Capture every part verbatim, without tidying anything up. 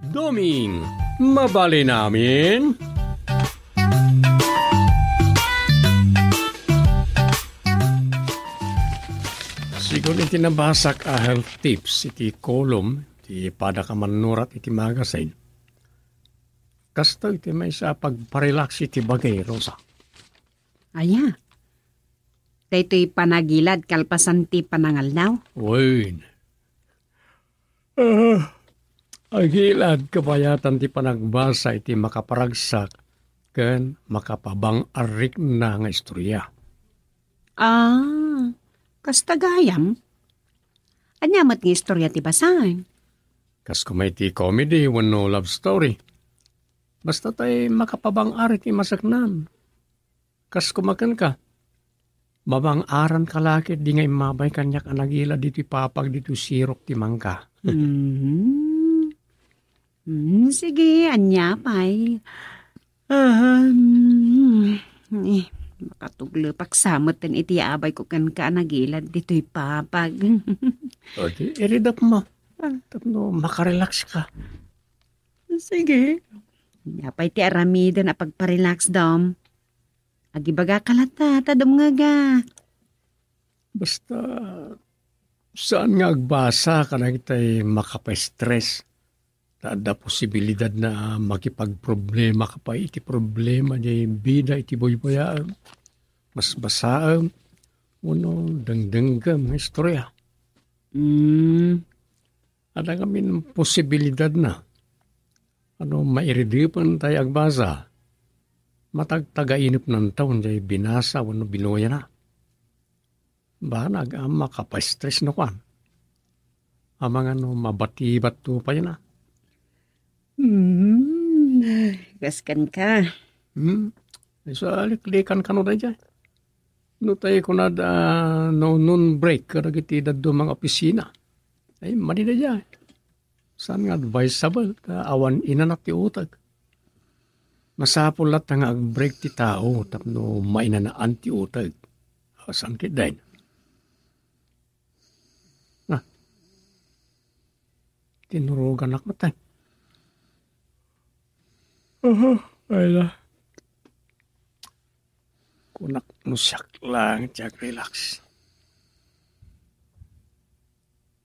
Doming, mabalin amin? Sigun iti nabasak a health tips iti column ti padaka mannurat iti magazine, kastoy ti maysa a pagparelax iti bagay, Rosa. Aya, daytoy panagilad kalpasan ti panangaldaw? Wen. Ah, agilad kabayatan ti panagbasa iti makaparagsak ken makapabang-arikna nga istorya. Ah, kasta gayam? Ania met nga istorya ti basaem? Kas koma iti comedy wenno love story. Basta tay makapabang-arik ti masaknam. Kas kumakenka, mabang-aranka la ketdi nga immabay kaniak a nagilad ditoy papag ditoy sirok ti mangga. Mhm. Hmm, sige, ania pay? Ah, hmm. Eh, makatuglepak sa met iti abayko kenka a nagilad ditoy papag. O, di, iridapmo. Ah. Tapno makarelax ka. Sige. Ania pay ti aramiden a pagparelax, Dom? Agibagaka latta, ta dumngegak. Basta, saan nga agbasa kadagitay makapastress. Ta adda posibilidad na makipagproblema ka pay iti problema diay bida iti buybuyaem, basbasaem, wenno dengdenggem nga istorya. Mm. Adda ngamin posibilidad na. Ano, mairidepen tay agbasa. Matagtagainepnanto diay binasa wenno binuyana. Banag a makapastress no kuan. Amangan no mabatibatto pay na. Hmm, kaskan ka. Hmm, isu a liklikan kano daydiay. No tay kunada, no, noon break kadagiti dadduma nga opisina. Ay, madi daydiay. Saan nga advisable ta awan inanat ti utag? Masapul latta nga ag-break ti tao tapno mainanaan ti utag. Saan ketdin? Ah, tinuroganak met, ay. Aha, ay na. Kunak no siak lang ti ag-relax.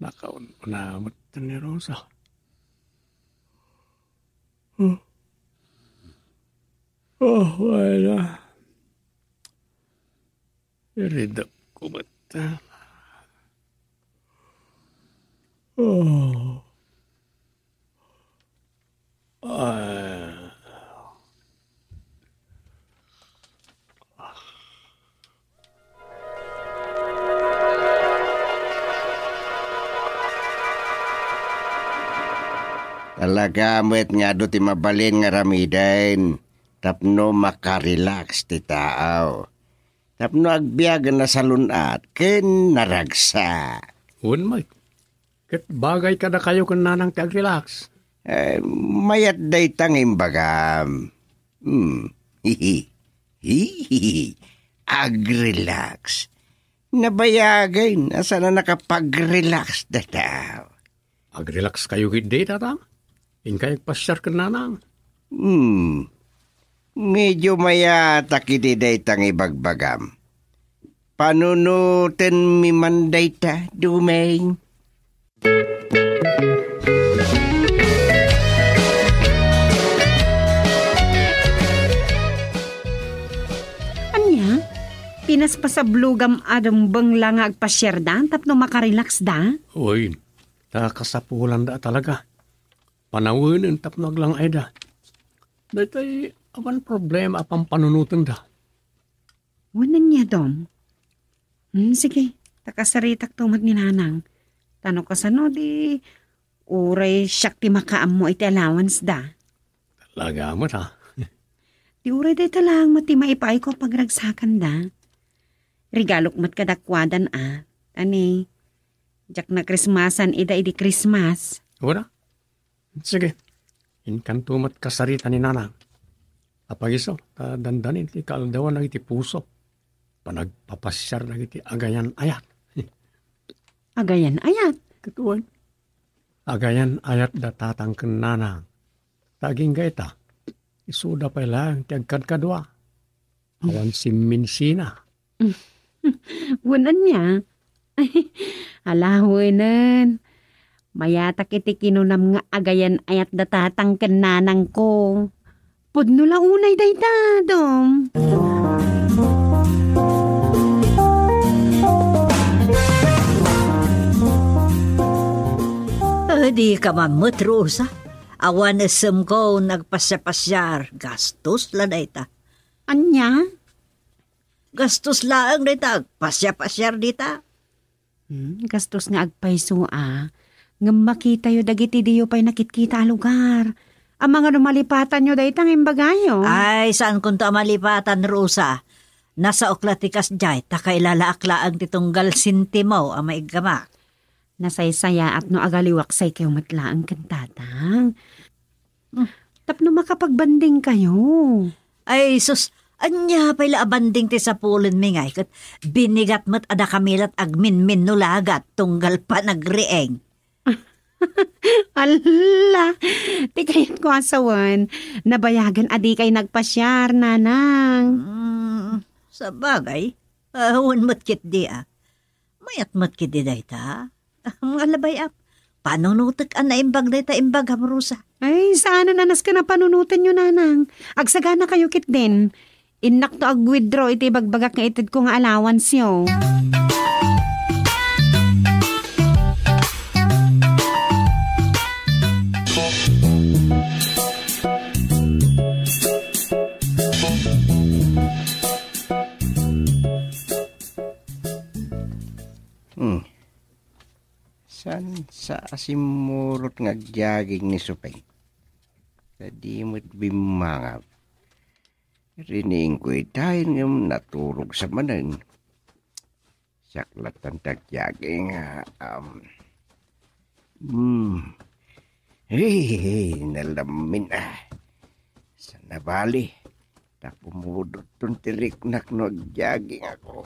Nakaun-una met ni Rosa. Huh? Oh, wala. Iridap ko met. Oh. Ah. Talaga met nga adu ti mabalin nga aramiden tapno makarelax ti tao. Tapno agbiag a nasalun-at ken naragsak. Wen met. Ket bagay kadakayo ken nanang ti ag-relax. Eh, mayat dayta nga imbagam. Hmm. Ag-relax. Nabayagen a saan a nakapag-relax dayta. Ag-relax kayo ketdi, Tatang? Inkay agpasiar ken nanang. Hmm. Medyo mayatak idi dayta nga ibagbagam. Panunotenmi man dayta, Doming. Ania? Pinaspasablogam a dumbeng la nga agpasiarda tapno makarelaxda? Uy, ta kasapulanda talaga. Panawenen tapno aglang-ayda. Daytoy awan problema a pampanunotenda. Wen ania, Dom? Hmm, sige, ta kasaritakto met ni Nanang. Ta no kasano, di uray siak ti makaammo iti allowance da. Talaga met, ha? Di uray dayta laeng met ti maipaayko a pagragsakanda. Regalok met kadakuadan, a. Ta ni, diak na Christmasan ida idi Christmas. Wala. Sige. Inkanto met kasarita ni Nanang. Apag-isu, ta dandani ti kaaldawan dagiti puso. Panagpapasiar dagiti agayan-ayat. Agayan-ayat? Ket wen. Agayan-ayat da Tatang ken Nanang. Ta agingga ita, isuda pay laeng ti agkadkadua. Awan simminsina. Wen ania? Ala, wenen. Mayatak iti kinunam nga agayan-ayat da tatang ken nanangko. Pudno la unay dayta, Dong. Adi ka man met, Rosa. Awan esemko nagpasiapasiar. Gastos la dayta. Ania? Gastos laeng dayta agpasiapasiar dita. Hmm, gastos nga agpayso a. Ngem makitayo dagiti diyo pay nakitkita a lugar. Amangan no malipatanyo dayta nga imbagayo. Ay, saankonto a malipatan, Rosa. Nasaok la ti kasdiay, ta kailalaak laeng ti tunggal sentimo a maiggamak. Nasaysayaat no agaliwak say kayo met laeng ken tatang. Hmm. Tapno makapagbanding kayo. Ay, sus, ania pay la a banding ti sapulenmi ngay ket binigat met a dakami lat agminminno lagat tunggal panagriing. Alla, ti kayatko a sawen, nabayagen a dikay nagpasiar, nanang. Hmm, sabagay, awan met ketdi a. Mayat met ketdi dayta. Nga labay, ap. Panunotek a naimbag dayta imbagam, Rosa. Ay, saanen a nasken a panunotenyo, nanang. Agsagana kayo ketdin. Innakto ag-withdraw iti ibagbagak nga itedko nga allowance-yo. Hmm. Saan sa a simmurot nga agjaging ni Supeng? Ta di met bimmangab. Riniingko itayen ngem naturog sa manen. Siak lattan ti agjaging, ah, um, hmm. Hey, hey, nalamin, ah. Sa nabali, ta pumudotton ti riknak no agjaging ako.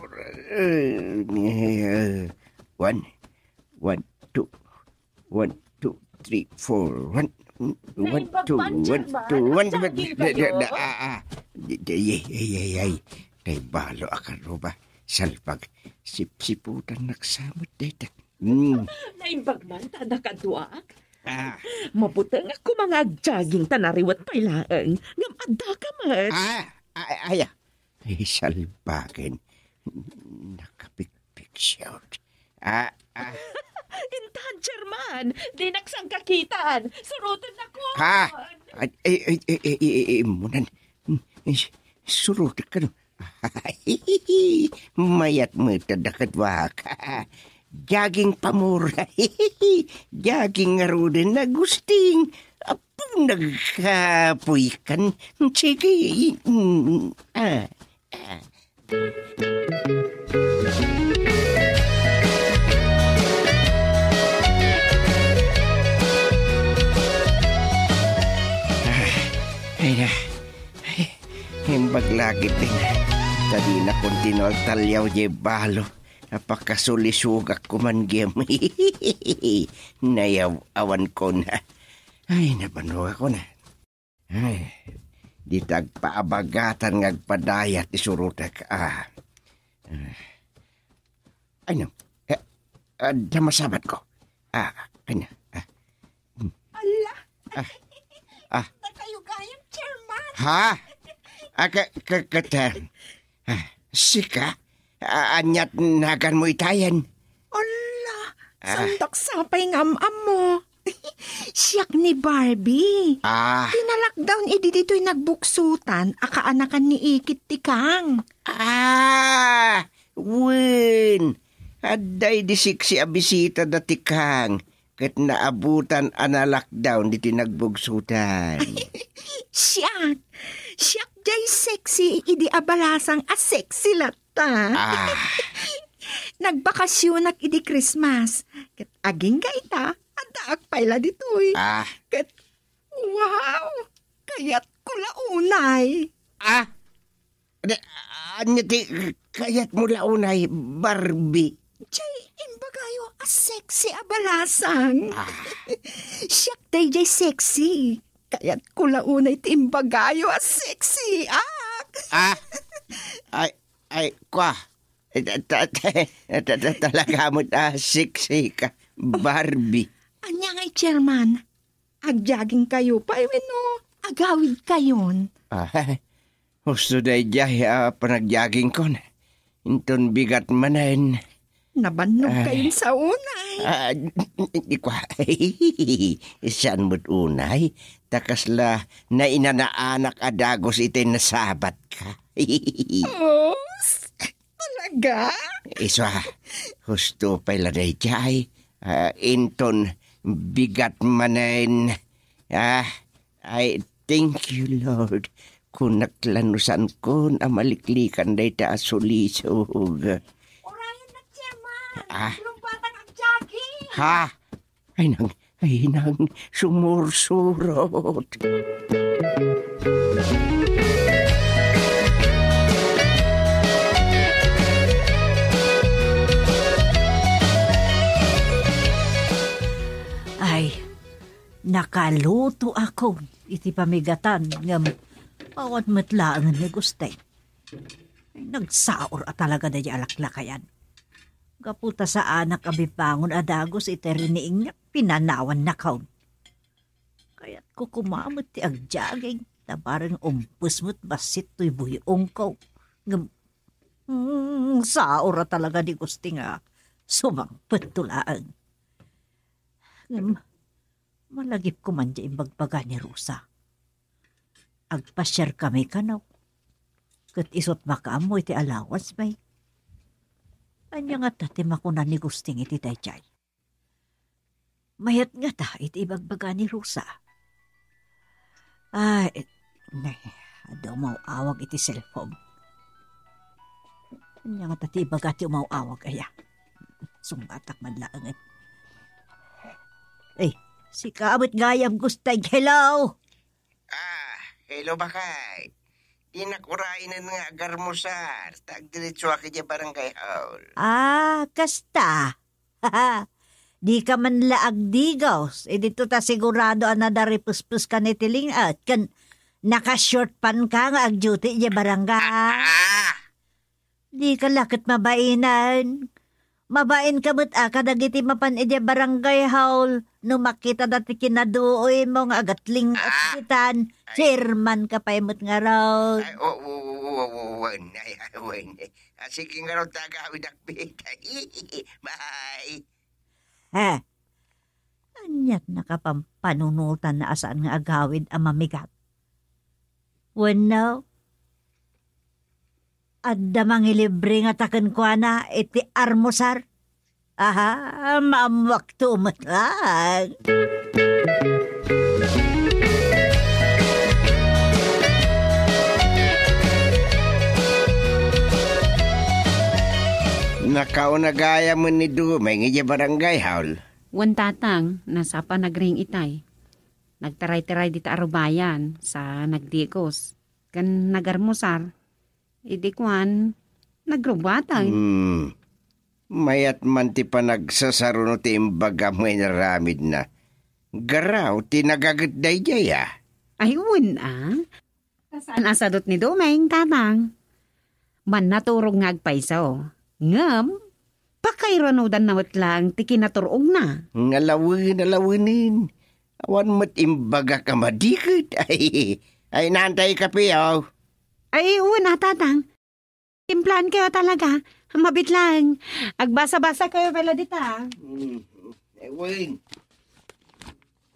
Eh, one, one, two, one, two, three, four, one, one, two, one, two, one, one, ah, ah. Ay, ay, ay, ay, ay. Kay balo a karuba, salpag, sipsiputan naksamat dayta. Hmm. Naimbag man ta adda kaduak. Ah. Mabuteng a kumanga agjaging ta nariwet pay laeng. Ngem adda ka met. Ah, ay, ay, ah. Ay, salbagen. Nakapikpik siya. Ah, ah. Intan, German, di naksangkakitan. Suroten na ko. Ha? Ay, ay, ay, ay, ay, ay, munan. Surotek ka, no? Mayat met a dakadwak. Jaging pamor. Jaging ngaruden na gusting. Apo nagkapuy kan. Sige. Mm, ah, ah. Ay na. Ay, imbag lagi din. Ta dina kontinual talyaw jay balo. Apakasulisugak kuman gem. Nayaw-awan ko na. Ay, nabanua ko na. Ay, dita agpaabagatan nga agpadayat isurotek. Ah. Ah. Ay, no. Eh, adda masabat ko. Ah, ay, no. Ah. Ala! Ah. Ah. Nakayo gayam, Chairman. Ha? Ah, ka, ka, ka, Chair. Ah, sika? Ah, aniat naganmo itayen? Ala, ah, sandak sapay nga am-ammo. Siak ni Barbie. Ah. Ti na-lockdown idi ditoy nagbuksutan a kaanakan ni Ikit ti Kang. Ah, wen. Adda idi sexy a bisita da ti Kang. Ket naabutan a na-lockdown diti nagbugsutan. Siak. Siak jay sexy idi abalasang a sexy latta. Ah. Nagbakasionak idi Christmas. Ket agingga ita, addaak pay la ditoy. Ah. Ket, wow! Kayatko la unay. Ah. Adi, ania ti kayatmo la unay, Barbie? Jay imbagayo a sexy a balasang. Ah. Siak dayjay sexy. Kayatko la unay ti imbagayo a sexiak. Ah! Ay, ay, kwa. Eh, ta-, ta-, ta-, ta-, ta-, talaga met a sexy ka, Barbie. Ania ngay, Chairman? Agjogging kayo pay wenno agawid kayon? Ah, husto daydiay a panagjoggingkon. Inton bigat manen. Nabannog Ah. kayon sa unay. Ah, di kwa. Saan mo't unay? Ta kasla nainanaanak a dagus iti nasabat ka. Os, talaga? Isu a, husto pay la daydiay. Ah, inton bigat manen. Ah, I thank you, Lord. Kunak la no saankon a maliklikan dayta a sulisog. Urayen na, Chairman. Ah. Lumbatang agjogging. Ha? Ay nang, ay nang, sumursurot. Ay, nakalutoakon iti pamigatan ngem awan met laengen ni Gusteng. Ay, nagsaor a talaga daydiay a laklakayan. Gapu ta saanak a bibangon a dagus iti riniingak, pinanawannakon. Kayatko koma met ti agjogging, ta bareng umpes met bassit toy buy-ongko. Ngem, mm, saor a talaga ni Gusteng a sumangpetto laeng. Ngem, malagipko man diay imbagbaga ni Rosa. Agpasiarkami kano. Ket isu't makaammo iti allowance pay. Ania ngata ti makuna ni Gusteng iti daydiay? Mayat ngata iti ibagbaga ni Rosa? Ay, nay, adda umaw-awag iti cellphone. Ania ngata ti ibaga ti umaw-awag, aya? Sungbatak man laengen. Ay, sika met gayam, Gusteng. Hello? Ah, hello, baket. Dinak uraynen nga agarmusar, ta agdiretsoak idiay barangay hall. Ah, kasta. Dika man la agdigos, idinto ta sigurado a nadaripuspuska iti ling-et, ken naka-short pant ka nga agduty idiay barangay. Ah! Dika la ket mabainen. Mabainka met a kadagiti mapan idiay barangay hall no makitada ti kinaduoymo nga agatling-et ditan. Ah! Ay. Chairmanka pay met ngarud. Ay, o, o, o, o, o, wen. Ay, ay, wen. Ah, sige ngarud ta agawidak, bet. Bye. He. Aniat nakapampanunotan a saan nga agawid a mamigat? Wenno, adda mangilibre ngata kenkuana iti armusar? Aha, maammuakto met laeng. Nakauna gayam ni Dumeng idiay barangay hall. Wen, Tatang, nasapa nagring itay. Nagtaray-taray dita arubayan, sa nagdigos. Ken nagarmusar, idi kuan, nagrubbuatay. Hmm. Mayat man ti panagsasaruno ti imbagam nga inaramidna. Garaw ti nagaget daydiay, a. Ay, wen, a. Saan a sadut ni Dumeng, Tatang? Mannaturog nga agpayso. Ngem, pakairunudanna met laeng ti kinatur-ogna. Nga lawen a lawenen. Awan met imbagak a madiket. Ay, ay, naantay kape, o. Ay, wen a, Tatang. Timplaankayo talaga. Mabiit laeng. Agbasa-basakayo pay la dita. Hmm. Ay, wen.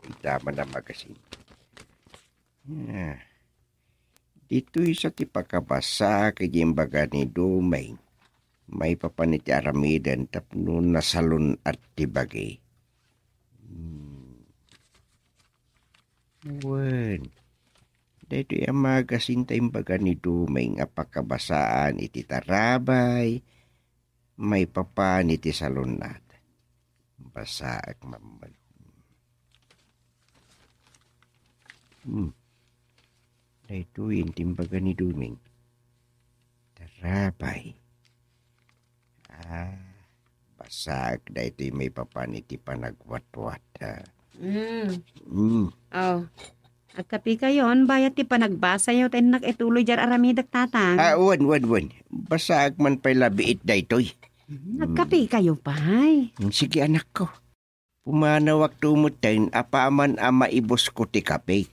Ita man a magasin. Ah. Ditoy sa ti pakabasaak iti imbaga ni Dumeng. Maipapan iti aramiden tapno nasalun-at ti bagi. Hmm. Wen. Daytoy a magasin ta imbaga ni Dumeng a pakabasaan iti tarabay, maipapan iti salun-at. Basaak mamman. Hmm. Daytoy ti imbaga ni Dumeng. Tarabay. Ah, basaak daytoy maipapan iti panagwatwat, ha. Mm. Mm. Oh. Agkapikayon, bayat ti panagbasayo, ta innak ituloy diay aramidek, Tatang. Ah, wen, wen, wen. Basaek man pay labiit daytoy. Hmm, agkapikayo pay. Hmm, sige, anakko. Pumanawak tumeten apaman a maibusko ti kapik.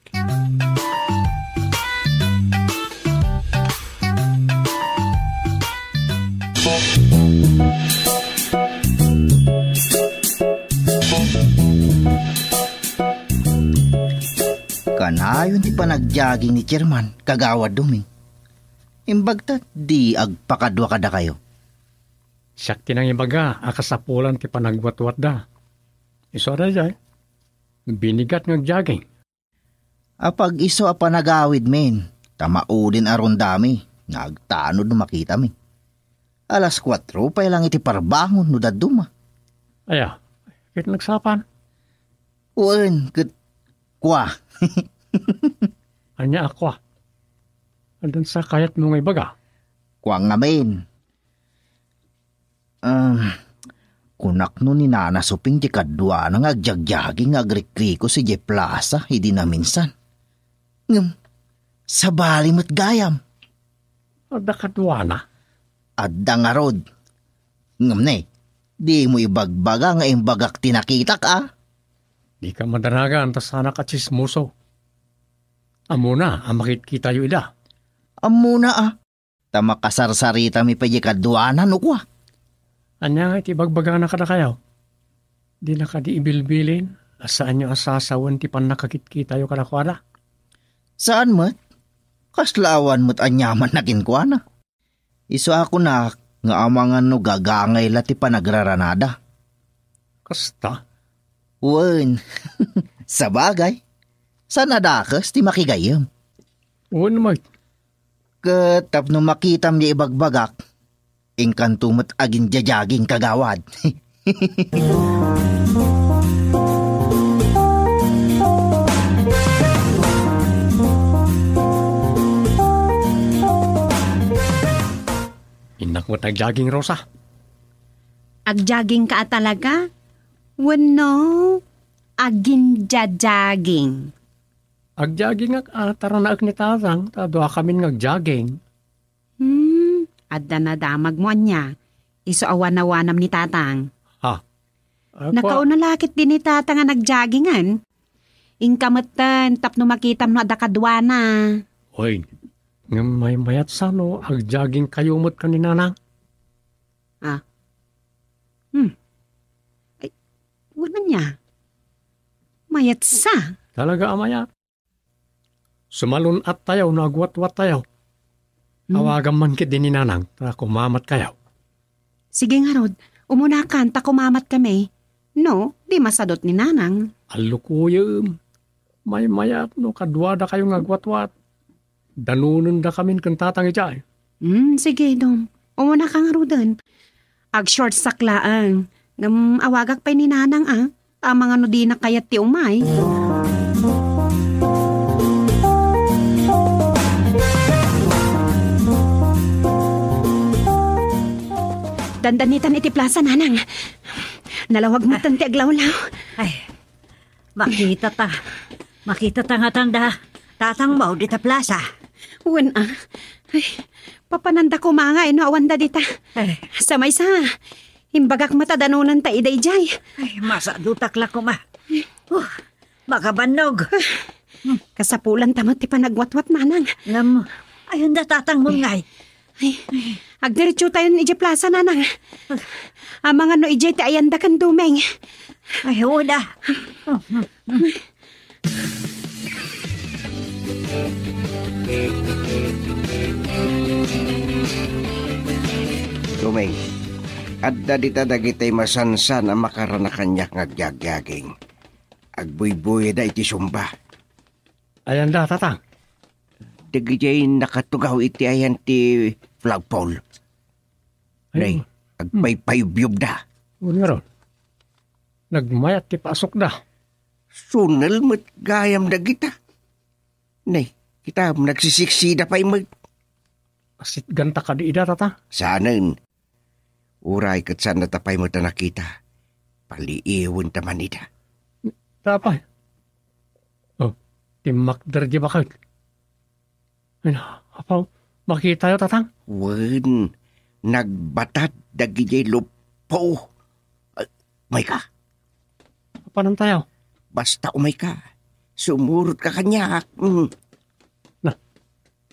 Kanayon ti panagjogging ni Chairman, Kagawad Doming. Imbagta, di agpakadua kadakayo. Siak ti nangibaga a kasapulan ti panagwatwatda. Isu a daydiay, binigat nga agjogging. Apag-isu a panagawidmin, ta maudin a rondami nga agtanod no makitami. Alas kuatro pay lang iti parbangon no dadduma. Aya, ket nagsapan? Wen, ket kua. Ania a kua? Addan sa kayatmo nga ibaga? Kua ngamin. Um, kunak no ni Nana Suping ti kaduana nga agjagjaging nga agrikrikos idiay plasa idi naminsan. Ngem, sabali met gayam. Adda kaduana? Adda ngarud. Ngem ne, dimo ibagbaga nga imbagak ti nakitak, a? Dika madanagan ta saanak a tsismoso. Ammona a makitkitayo ida. Ammona, a? Ta makasarsaritami pay diay kaduana no kua. Ania nga iti ibagbagana kadakayo? Dina kadi ibilbilin a saanyo a sasawen ti pannakakitkitayo kadakuada? Saan met. Kasla awan met aniaman na kenkuana. Isu a kunak nga amangan no gagangay la ti panagraranada. Kasta? Wen, sabagay. Saan a dakes ti makigayyem? Wen met. Ket tapno makitam diay ibagbagak, inkanto met aginjajaging, kagawad. Innak met agjogging, Rosa. Agjoggingka a talaga? Wenno, aginjajaging? Agjoggingak a taranaek ni Tatang, ta duakamin nga agjogging. Hmm, adda nadamagmo ania? Isu a wanawanam ni Tatang. Ha? Ay, kua- Nakauna la ketdi ni Tatang a nagjoggingan. Inka metten tapno makitam no adda kaduana. Oy, ngem maymayat sa no agjoggingkayo met ken ni Nanang? Ah. Hmm. Ay, wala niya. Mayat sa. Talaga a mayat. Sumalun-attayo no agwatwattayo. Hmm. Awagam man ketdi ni Nanang, ta kumamatkayo. Sige ngarud, umunakan ta kumamatkami. No, di masadut ni Nanang. Allukoyem. Maymayat no kaduadakayo nga agwatwat. Danonendakamin ken Tatang idiay. Hmm, sige, Dong. Umunaka ngaruden. Ag-shortsak laeng. Ngem awagak pay ni Nanang, a. Amangan no dina kayat ti umay. Dandanitan iti plasa, Nanang. Nalawag metten ti aglawlaw. Ay, makita ta. Makita ta nga tanda. Tatangmo dita plasa. Wen, a. Ay, papananda koma nga no awanda dita. Ay. Sa maysa, imbagak met a danonenta ida idiay. Ay, masadutak la koma. Oh, makabannog. Kasapulanta met ti panagwatwat, Nanang. Ngem, ayanda Tatangmo ngay. Ay, agdiretsotayon idiay plasa, Nanang. Amangan no idiay ti ayanda ken Doming. Ay, wen a. Doming, adda dita dagiti masansan a makarana kaniak nga agjogging. Agbuybuyda iti Zumba. Ayanda, Tatang? Dagidiay nakatugaw iti ayan ti flagpole. Ay, nay, hmm. Agpaypayyubda. Wen ngarud. Nagmayat ti pasokda. Sunel met gayam dagita. Nay, kita, nagsisiksida pay met. Asitganta kadi ida, Tatang? Saanen. Uray ket saannata pay met a nakita, paliiwenta man ida. Apay? Oh, Timmakder di baket. Ay, apaw, makitayo, Tatang? Wen, nagbatad dagiti luppo. Ay, umayka. Papanantayo? Basta umayka. Sumurotka kaniak. Mm. Na,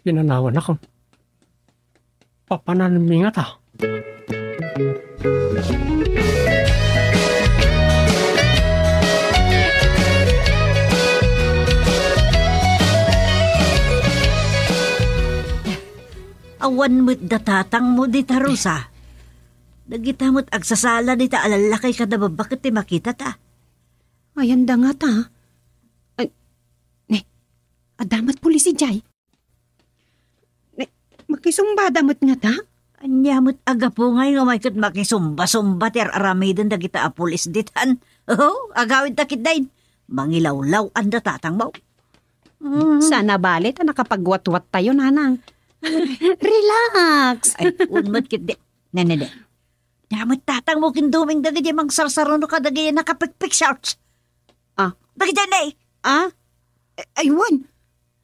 pinanawan ako. Papananmi ngata. Awan met da tatangmo dita, Rosa. Dagita met agsasala dita a lallaki kada babbaket ti makitata. Ayan da ngata. Ay, ne, adda met pulis idiay. Ne, makisumbada met ngata? Ania met a gapu ngay nga umayka ket makisumba-sumba ti ar-aramiden dagita a pulis ditan? Oh, agawidta ketdin. Mangilawlaw-an da tatangmo. Mm. Saan a bale ta nakapagwatwattayo, Nanang. Relax. Ay, un met ketdi. Ne, ne, ne. Ania met tatangmo ken Doming dagiti mangsarsarano kadagiti nakapikpik shorts. Ah. Dagiti ne. Ah? Ay, wen.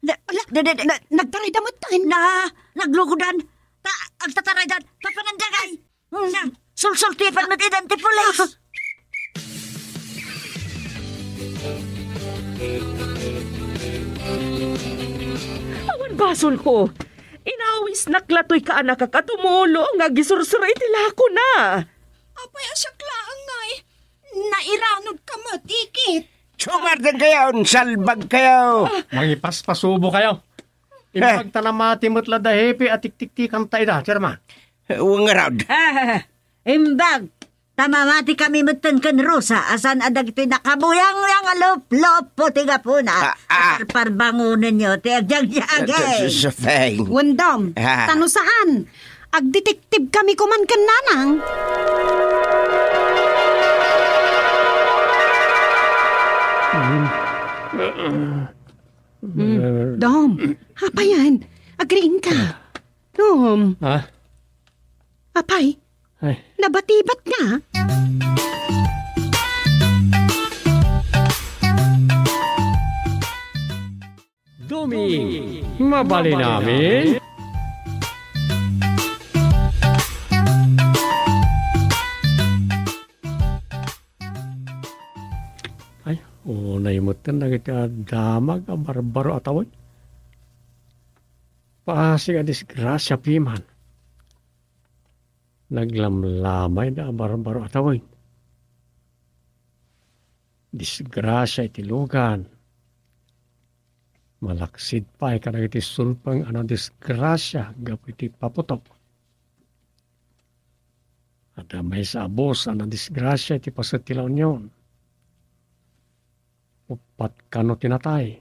Na, ala, na, na, na, nagtarayda met tan. Na, naglugodan. Ta, agtataraydan. Papanandagay. Na, sulsultipan met idan ti pulis. Awan basolko. Inawisnak la toy kaanakak a tumulong nga agisursuro iti lakona. Apay a siak laeng ngay? Nairanodka met, ikit. Sumardengkayo, salbagkayo. Mangipaspasubokayo. Eh. Imbag ta namati met la da Hepe a tiktiktikanta ida, Chairman. Wen ngarud. Ah, imbag ta mamatikami metten ken Rosa a saan a dagitoy nakabuyangyang a luplupo ti gapuna. Ah, ah. Parparbangonenyo ti agyagyagen. Sa, sa, sa, Feng. Wen, Dom, ah, ta no saan, agdetective kami koman ken Nanang. Mm. Dom, apay yan? Agriingka. Dom. Ha? Apay? Ay. Nabatibat nga. Doming, mabalin amin? Ay, unay metten dagiti a damag a barbaro a tawen. Paasig a disgrasia piman. Naglamlamayda a barbaro a tawen. Disgrasia iti lugan. Malaksid pay kadagiti sulpeng a nadisgrasia gapu iti paputok. Adda maysa a bus a nadisgrasia iti paset ti La Union. Uppat kano ti natay.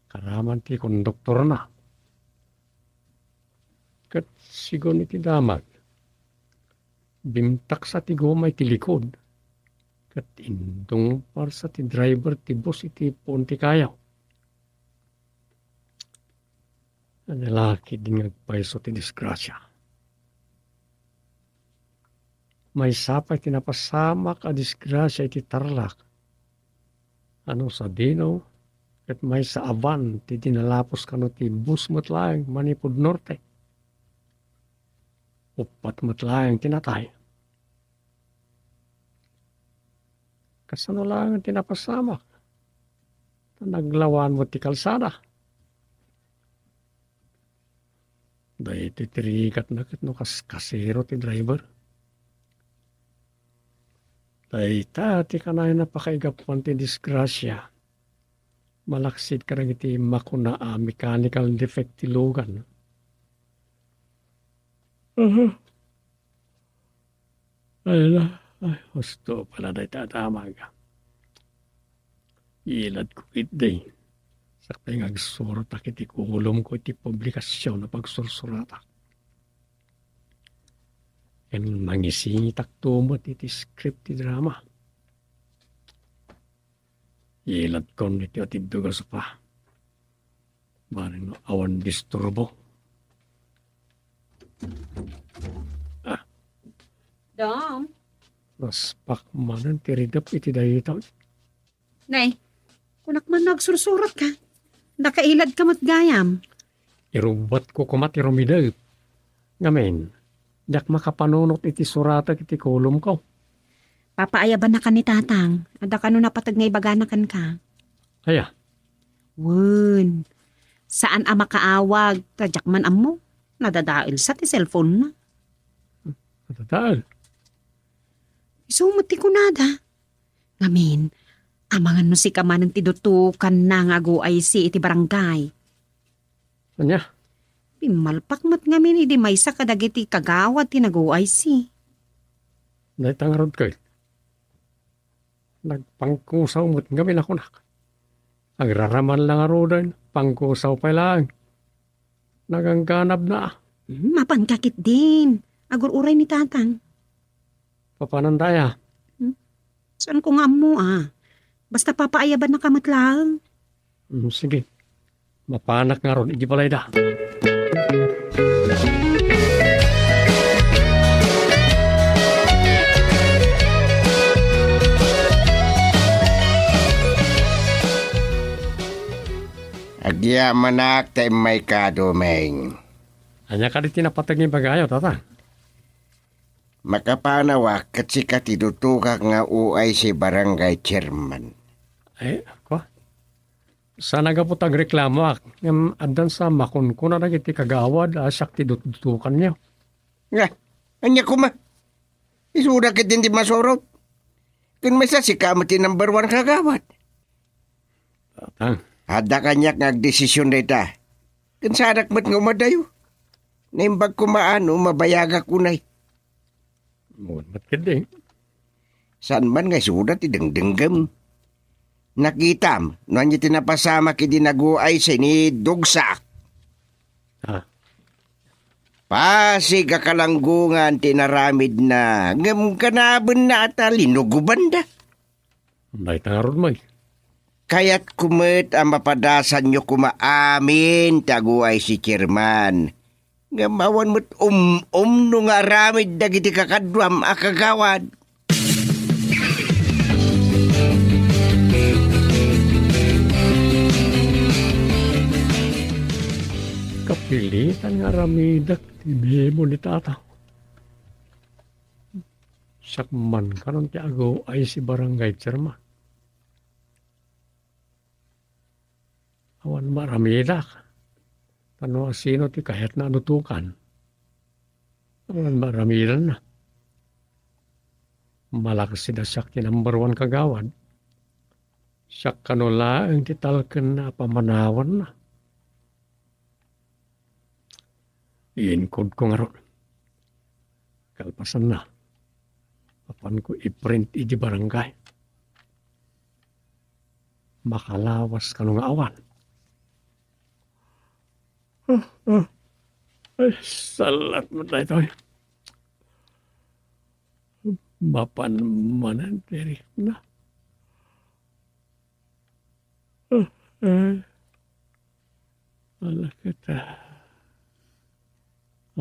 Karaman ti konduktorna. Ket sigun iti damag, bimtaksa ti goma iti likud, ket indungparsa ti driver ti bus iti puon ti kayo. Adda la ketdin nga agpayso ti disgrasia. Maysa pay ti napasamak a disgrasia iti Tarlac. Ano sadino, ket maysa a van ti dinalapos kano ti bus met laeng manipud norte. Uppat met laeng ti natay. Kasano laeng ti napasamak? Ta naglawan met ti kalsada. Daytoy ti rigatna ket no kas-, kasero ti driver. Dayta ti kanayon a pakaigapuan ti disgrasia. Malaksid kadagiti makuna a mechanical defect ti lugan. Aha. Ay, na. Ay, husto pala dayta a damag. Iladko ketdi. Sakbay nga agsurotak iti kolumko iti publikasion a pagsursuratak. Ken mangisingitakto met iti script ti drama. Iladkon iti atiddog a sopa. Bareng no awan disturbo. Ah. Dom. Naspak manen ti ridep iti dayta. Nay, kunak man no agsursurotka. Nakailad ka met gayam. Irubbatko koma ti rumidep. Ngamin, diak makapanunot iti suratek iti kulomko. Papaayabanakan ni Tatang. Adda kano napateg nga ibagana kenka? Aya? Wen, saan a makaawag, ta diak man ammo. Nadadael sa ti cellphone-na. Nadadael? Isu met ti kunada. Ngamin, amangan no sika manen ti dutukanna nga agu-aysi iti barangay. Ania? Pimmalpak met ngamin idi maysa kadagiti kagawad ti nag-O I C. Dayta ngarud ket, nagpangkusaw met ngamin a kunak. Agraraman la ngaruden, pangkusaw pay laeng. Nagangganabna. Hmm, mapanka ketdin. Agur-uray ni Tatang. Papanan daya? Hmm? Saanko nga ammo, a. Basta papaayabannaka met laeng. Hmm, sige. Mapanak ngarud iti balayda. Agyamanak ta immayka, Doming. Ania kadi ti napateg nga ibagayo, Tata? Makapanawak ket sika ti dutokak nga O I C barangay chairman. Ay, kua? Saan a gapu ta agreklamoak, ngem addan sa makunkuna dagiti kagawad a siak ti dutdutokanyo. Nga, ania koma? Isuda ketdin ti masurot. Ken maysa sika met ti number one kagawad. Tatang. Adda kaniak nga agdesision dayta. Ken saanak met nga umadayo. Naimbag koma no mabayagak unay. Wen met ketdi. Saan man nga isuda ti dengdenggem. Nakitam no ania ti napasamak idi nag-O I C ni Dugsak. Ah. Pasig a kalanggungan ti inaramidna, ngem kanabenna a ta linugobanda. Dayta ngarud met. Kayatko met a mapadasanyo koma amin ti aguay si Chairman. Ngem awan met um-umno nga aramid dagiti kakaduam a kagawad. Kapilitan nga aramidek ti memo ni Tata. Siak man kanon ti aguay si Barangay Chairman. Awan maaramidak. Ta no asino ti kayatna a dutokan, awan maaramidanna. Malaksid a siak ti number one kagawad. Siak kano laeng ti talkenna a pamanawanna. Inkodko ngarud. Kalpasanna, apanko i-print iti barangay. Makalawas kano nga awan. Ah, ah. Ay, salat mo daytoy. Mapan manen ti rikna. Ah, eh. Ala kita.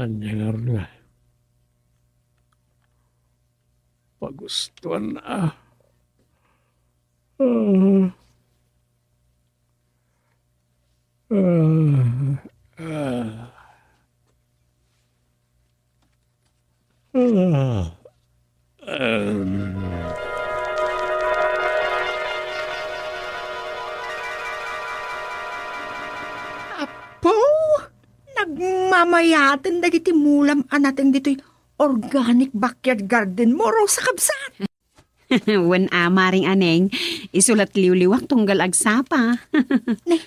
Anya ngarud nga. Pagustuan na. Ah. Ah. Ah. Ah. Em. Apo, nagmamayaten dagiti mulam a nateng ditoy organic backyard garden mo, Rosa, kabsat. Wen a, Maring Aneng, isu lat liwliwak tunggal agsapa. Ne,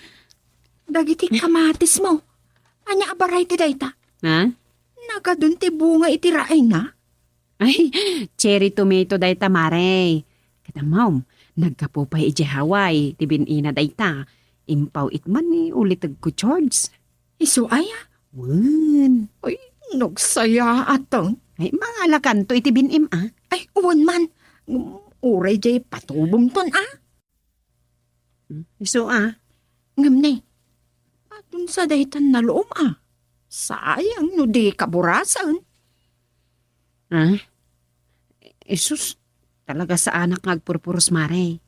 dagiti kamatis mo. Ania a variety dayta? Ha? Nagadun ti bunga iti raayna? Ay, cherry tomato dayta, Mare. Ket ammom, naggapu pay idiay Hawaii ti bin-ina dayta. Impaw it man ni ulitegko, George. Isu aya? Wen. Ay, nagsayaaten. Ay, mangalakanto iti bin-im, a. Ay, wen man. Uray jay patubomton, a. Isu, a. Ngem ne, adun sa daytan naluom, a. Sayang no di kaburasen. A? Isus, talaga saanak nga agpurpuros, Mare.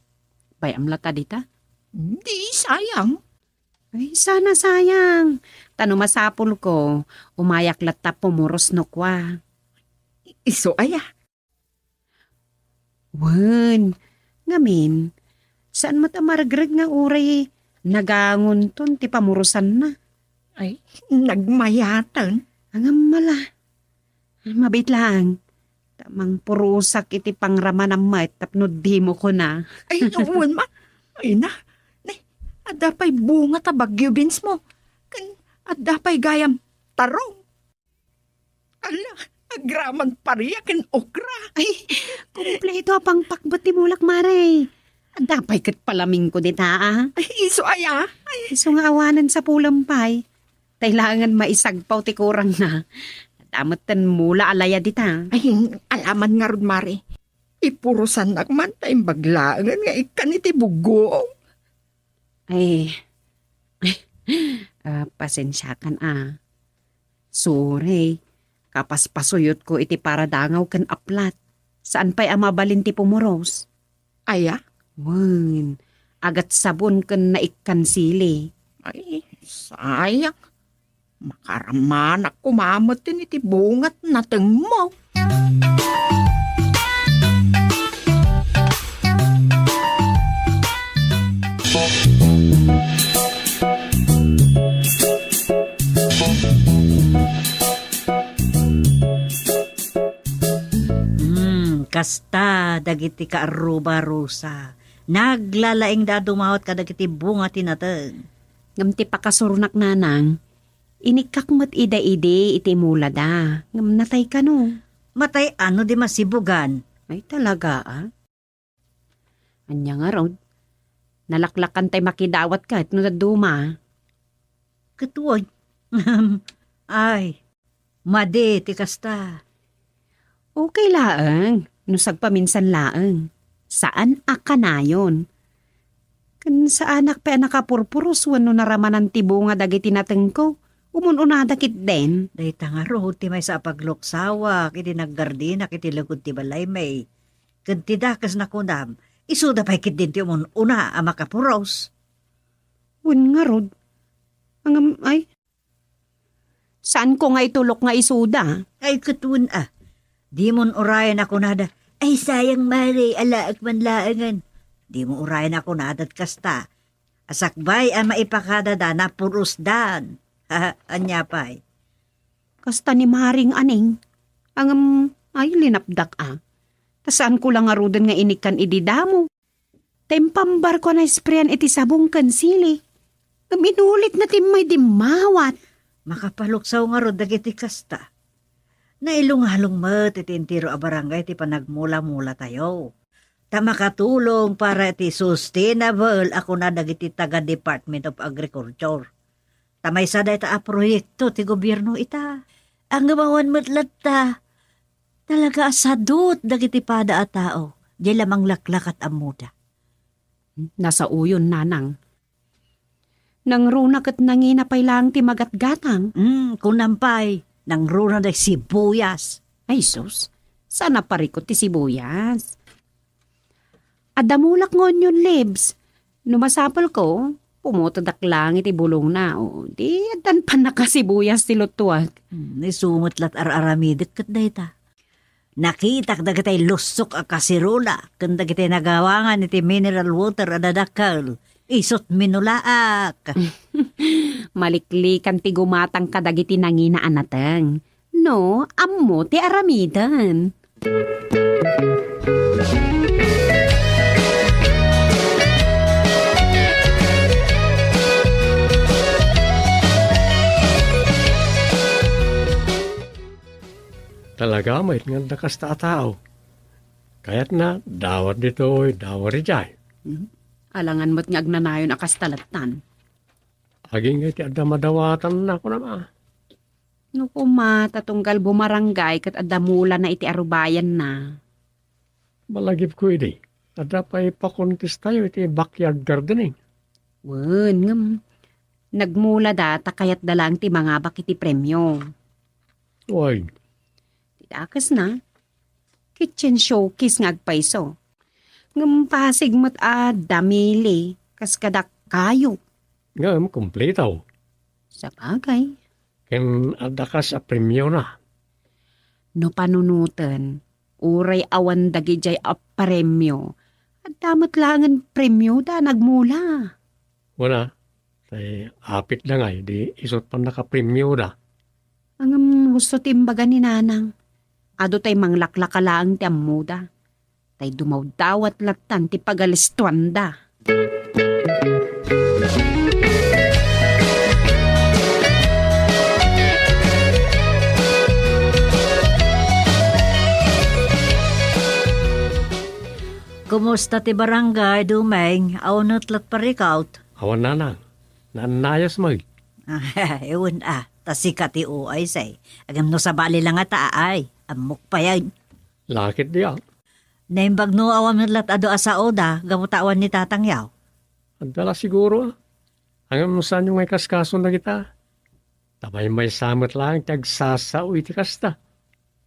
Bay-am la ta dita? Di, sayang. Ay, sana sayang. Ta no masapulko, umayak latta pumuros no kua. Isu aya? Wen, ngamin, saan met a maregreg nga uray nagangonton ti pamurosanna? Ay, nagmayaten. Angam mala. Mabit laeng. Ta mangpurosak iti pangramanam met tapno dimo kuna. Ay, wen man. Ay na. Ne, adda pay bunga ta bagyo beans mo. Ken adda pay gayam tarong. Ala, agraman paria ken okra. Ay, kompleto a pangpakbet ti mulak, Mare. Adda pay ket palamingko dita, a. Ay, isu aya? Ay. Isu nga awanen sa pulem pay. Tay laengen maisagpaw ti kurangna. Adda met ten mula a layad ita. Ay, alaman ngarud, Mare. Ipurosannak man ta imbag laengen nga ikkan iti buggoong. Ay, ah, pasensiakan a. Sorry, kapaspasuyotko iti paradangaw ken aplat. Saan pay a mabalin ti pumuros. Aya? Wen, agat sabon ken naikkan sili. Ay, sayang. Makaramanak koma met iti bungat natengmo. Hmm, kasta dagiti kaarruba, Rosa. Naglalaingda a dumawat kadagiti bunga ti nateng. Ngem ti pakasurnak, nanang, inikkak met ida idi iti mulada, ngem natay kano. Matay ano di masibugan? Ay, talaga, a? Ania ngarud? Nalaklakan tay makidawat ket no dadduma. Ket wen. Ay, madi ti kasta. Okay laeng, no sagpaminsan laeng. Saan a kanayon. Ken saanak pay a nakapurpuros wenno naramanan ti bunga dagiti natengko, umun-unada ketdin. Dayta ngarud ti maysa a pagluksawak idi naggardinak iti lugod ti balaymi. Ken ti dakes nakunam, isuda pay ketdin ti umun-una a makapuros. Wen ngarud. Angam, ay, saanko nga itulok nga isuda? Ay, ket wen a. Dimon urayen a kunada, "Ay, sayang, Mare, alaek man laengen." Dimon urayen a kunada kasta. Asakbay a maipakadada, napurosdan. Ania pay? Kasta ni Maring Aning. Angem, ay, linapdak a. Ta saanko la ngaruden nga inikkan idi damo. Ta impambarko a naispreyan iti sabong ken sili. Ngem inulitna ti immay dimmawat. Makapaluksaw ngarud dagiti kasta. Nailungalong met iti entero a barangay ti panagmula-mulatayo. Ta makatulong para iti sustainable a kuna dagiti taga Department of Agriculture. Ta maysa dayta a proyekto ti gobierno ita. Ngem awan met latta. Talaga a sadut dagiti pada a tao. Diay la manglaklakat ammoda. Nasauyon, nanang. Nangruna ket nangina pay laeng ti magatgatang. Hmm, kunam pay, nangruna day sibuyas. Ay, sus, saan a parikut ti sibuyas? Adda mulak nga onion leaves. No masapulko, pumotodak laeng iti bulongna. O, di addan pannakasibuyas ti luttuak. Hmm, isu met la ti ar-aramidek ket dayta. Nakitak dagitay lussok a kaserola ken dagitay nagawangan iti mineral water a dadakkel. Isut' minulaak. Maliklikan ti gumatang kadagiti nangina a nateng. No, ammo ti aramiden. Talaga met nga adda kasta a tao. Kayatna, dawar ditoy, dawar idiay. Hmm. Alangan met nga agnanayon a kasta lattan. Agingga iti adda madawatanna, kunam a. No koma, ta tunggal bumaranggay ket adda mulana iti arubayanna. Malagipko idi, adda pay pakontestayo iti backyard gardening. Wen, ngem nagmulada ta kayatda laeng ti mangabak iti premio. Wen. Ti dakesna, kitchen showcase nga agpayso. Ngem pasig met a damili, kas kadak kayo. Ngem kumplito. Sabagay. Ken adda kas a premiona. No panunoten, uray awan dagidiay a premio, adda met laengen premioda nagmula. Wen a, tay apitda ngay, di isut pannakapremioda. Ngem husto ti imbaga ni Nanang. Adu tay manglaklaka laeng ti ammoda. Tay dumawdawat lattan ti pagalistuanda. Kumusta ti barangay, Dumeng? Awan met lat parikaw? Awan, Nanang. Naannayos met. Wen a, ta sika ti O I C. Ngem no sabali la ngata, ay, ammok payen. Lakit diak. Naimbag no awan met lat adu a saoda, gapu ta awan ni tatangyaw. Adda la siguro, a. Ngem saanyo nga ikaskason dagita? Ta maymaysa met laeng ti agsasao iti kasta.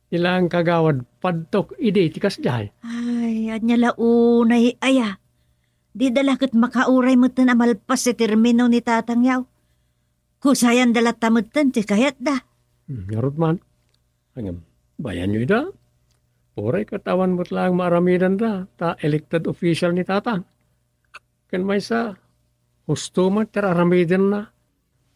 Ti laeng kagawad padtok idi ti kasdiay. Ay, ania la unay aya? Dida la ket makauray metten a malpas ti termino ni tatangyaw. Kusayanda latta metten ti kayatda. Hmm, ngarud man. Ngem, bayanyo ida. Uray ket awan met laeng maaramidanda, ta elected official ni tatang. Ken maysa, husto met ti ar-aramidenna.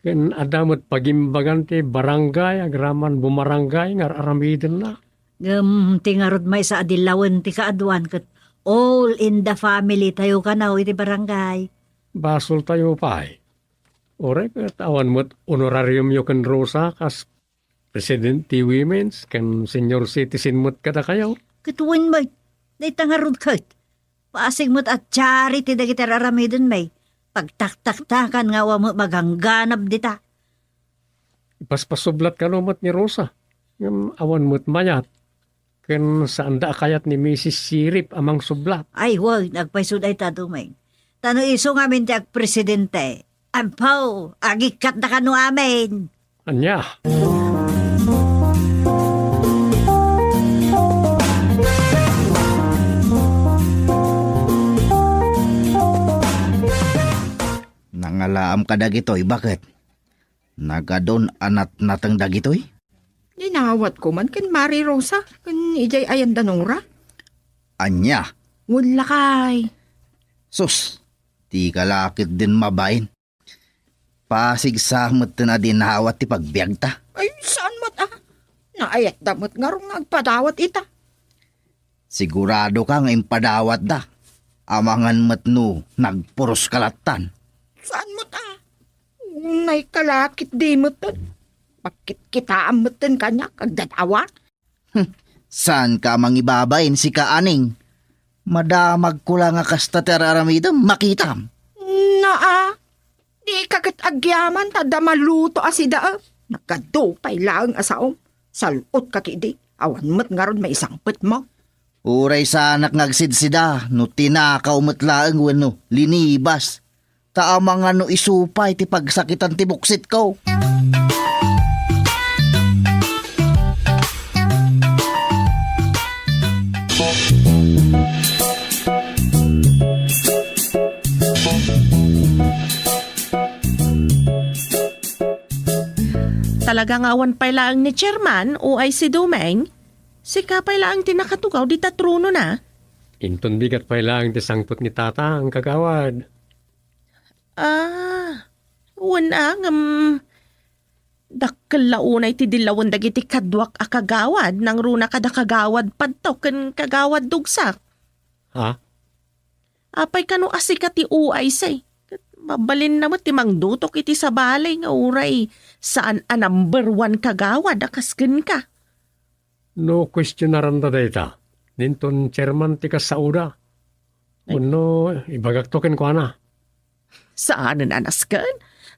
Ken adda met pagimbagan ti barangay, agraman bumarangay nga ar-aramidenna. Ngem ti ngarud maysa a dillawen ti kaaduan ket all in the family tayo kano iti barangay. Basoltayo pay. Uray ket awan met honorariumyo ken Rosa kas President ti Women's ken Senior Citizen met kadakayo. Ket wen met, dayta ngarud ket. Pasig met a charity dagiti ar-aramiden met. Pagtaktaktakan nga awan met magangganab dita. Ipaspasoblat kano met ni Rosa. Ngem awan met mayat. Ken saanda a kayat ni Misis Sirip a mangsublat. Ay, wen, agpayso dayta, Dumeng. Ta no isu ngamin ti agpresidente, ampo, agikkatda kano amin. Ania? Nangalaam kadagitoy, baket? Nagadun a natnateng dagitoy? Dinawatko man ken Mari Rosa ken idiay ayan da Nora. Ania? Wen lakay. Sus, ti kalakit din mabain. Pasigsa metten a dinawat ti pagbiagta. Ay, saan met a? Naayatda met ngarud nga agpadawat ita. Sigurado ka nga impadawatda. Amangan met no nagpuros ka lattan. Saan met a? Unay kalakit di metten. Pagkitkitaam metten kaniak, agdadawa. Saan ka mangibabain, sika, Aning? Madamagko la nga kasta ti ar-aramidem, makitam. Naa, di ka ket agyaman ta adda maluto a sida, a. Nagadu pay laeng a saom. Sal-ot ka ketdi, awan met ngarud maisangpetmo. Uray saanak nga agsidsida no tinakaw met laeng wenno linibas. Ta amangan no isu pay ti pagsakitan ti buksitko. Talaga nga awan pay laeng ni Chairman, uay si Dumeng. Sika pay laeng ti nakatugaw dita tronona. Inton bigat pay laeng ti sangpet ni Tatang, kagawad. Ah, wen a, ngem dakkel la unay ti dillawen dagiti kaduak a kagawad, nangruna kada kagawad Padto ken kagawad Dugsak. Ha? Apay kano a sika ti uay say? Ket mabalinna met ti mangdutok iti sabali nga uray saan a number one kagawad a kas kenka. No kuestionaranda dayta, dinton chairman ti kasaoda. Ay. Wenno ibagakto kenkuana. Saanen a nasken?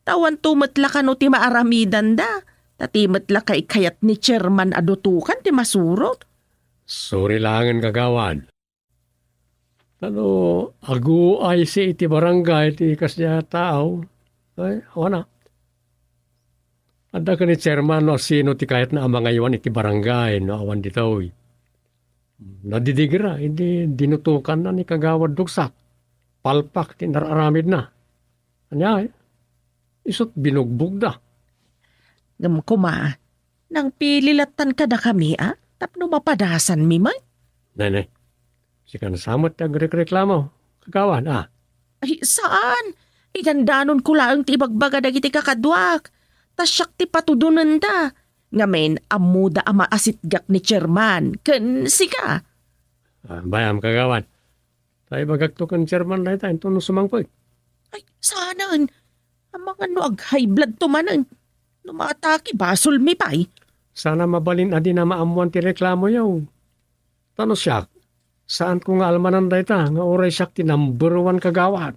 Ta awanto met la kano ti maaramidanda. Ta ti met la kaykayat ni chairman a dutokan ti masurot. Sorry laengen, kagawad. Ta no aguaysi iti barangay ti kasdiay a tao, ay, awan a. Adda ken ni chairman no asino ti kayatna a mangaywan iti barangay no awan ditoy. Nadidigra idi dinutokanna ni Kagawad Dugsak. Palpak ti nar-aramidna. Ania, eh? Isut' binugbogda. Ngem koma, nangpili lattan kadakami, a? Tapno mapadasanmi met? Nene, sika sa met ti agrekreklamo, kagawad, a? Ay, saan. Idandanonko laeng ti ibagbaga dagiti kakaduak. Ta siak ti patudonenda. Ngamin, ammoda a maasitgak ni Chairman ken sika. A, bay-am, kagawad. Ta ibagakto ken Chairman dayta inton sumangpet. Ay, saanen. Amangan no ag-high bloodto manen. No maatake, basolmi pay. Saan a mabalin a dina maammoan ti reklamoyo. Ta no siak, saanko nga almanan dayta nga uray siak ti number one kagawad.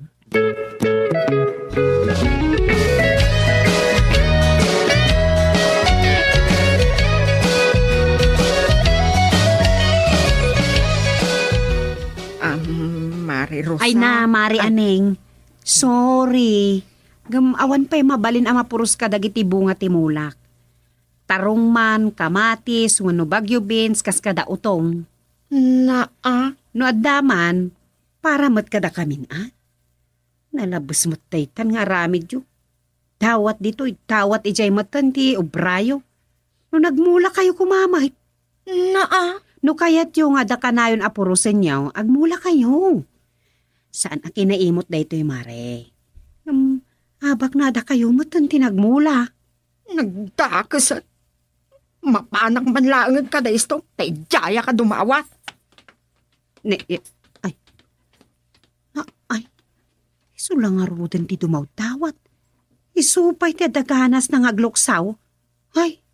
Am, Mare Rosa. Ay na, Mare Aneng. Sorry. Ngem awan pay mabalin a mapuros kadagiti bunga ti mulak. Tarong man, kamatis, wenno Baguio beans, kas kada utong. Naa. No adda man, para met kadakamin, a? Nalabes met daytan nga aramidyo. Dawat ditoy, dawat idiay metten ti obrayo. No nagmulakayo koma met. Naa. No kayatyo nga adda kanayon a purosenyo, agmulakayo. Saan a kinaimot daytoy, Mare. Ngem, abak no adda kayo metten ti nagmula. Nagdakeset. Mapanak man laeng kadaysto, ta idiayak a dumawat. Ne, eh, ay. Na, ay. Isu la ngaruden ti dumawdawat. Isu pay ti adda ganasna nga agluksaw. Ay,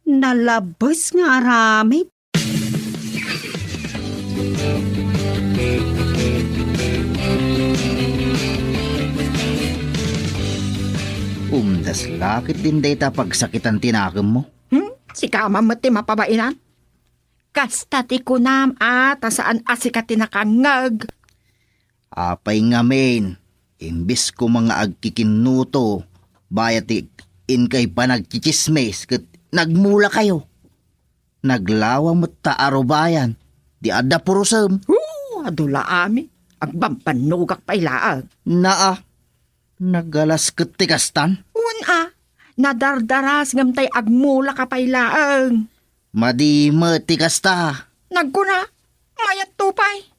nalabes nga aramid. Umdas la ketdin dayta pagsakitan ti nakemmo. Hmm? Sika man met ti mapabainan? Kasta ti kunam a ta saan a sika ti nakangngeg. Apay ngamin, imbes koma nga agkikinnuto, bayat ti inkay panagtsitsismis ket nagmulakayo. Naglawa met ta arubayan ti adda purosem. Hoo, adu la amin. Agbambannogak pay laeng. Naa, nagalas ket ti kastan? Wen a, nadardaras ngem tay agmulaka pay laeng. Madi met ti kasta. Nagkuna, mayatto pay.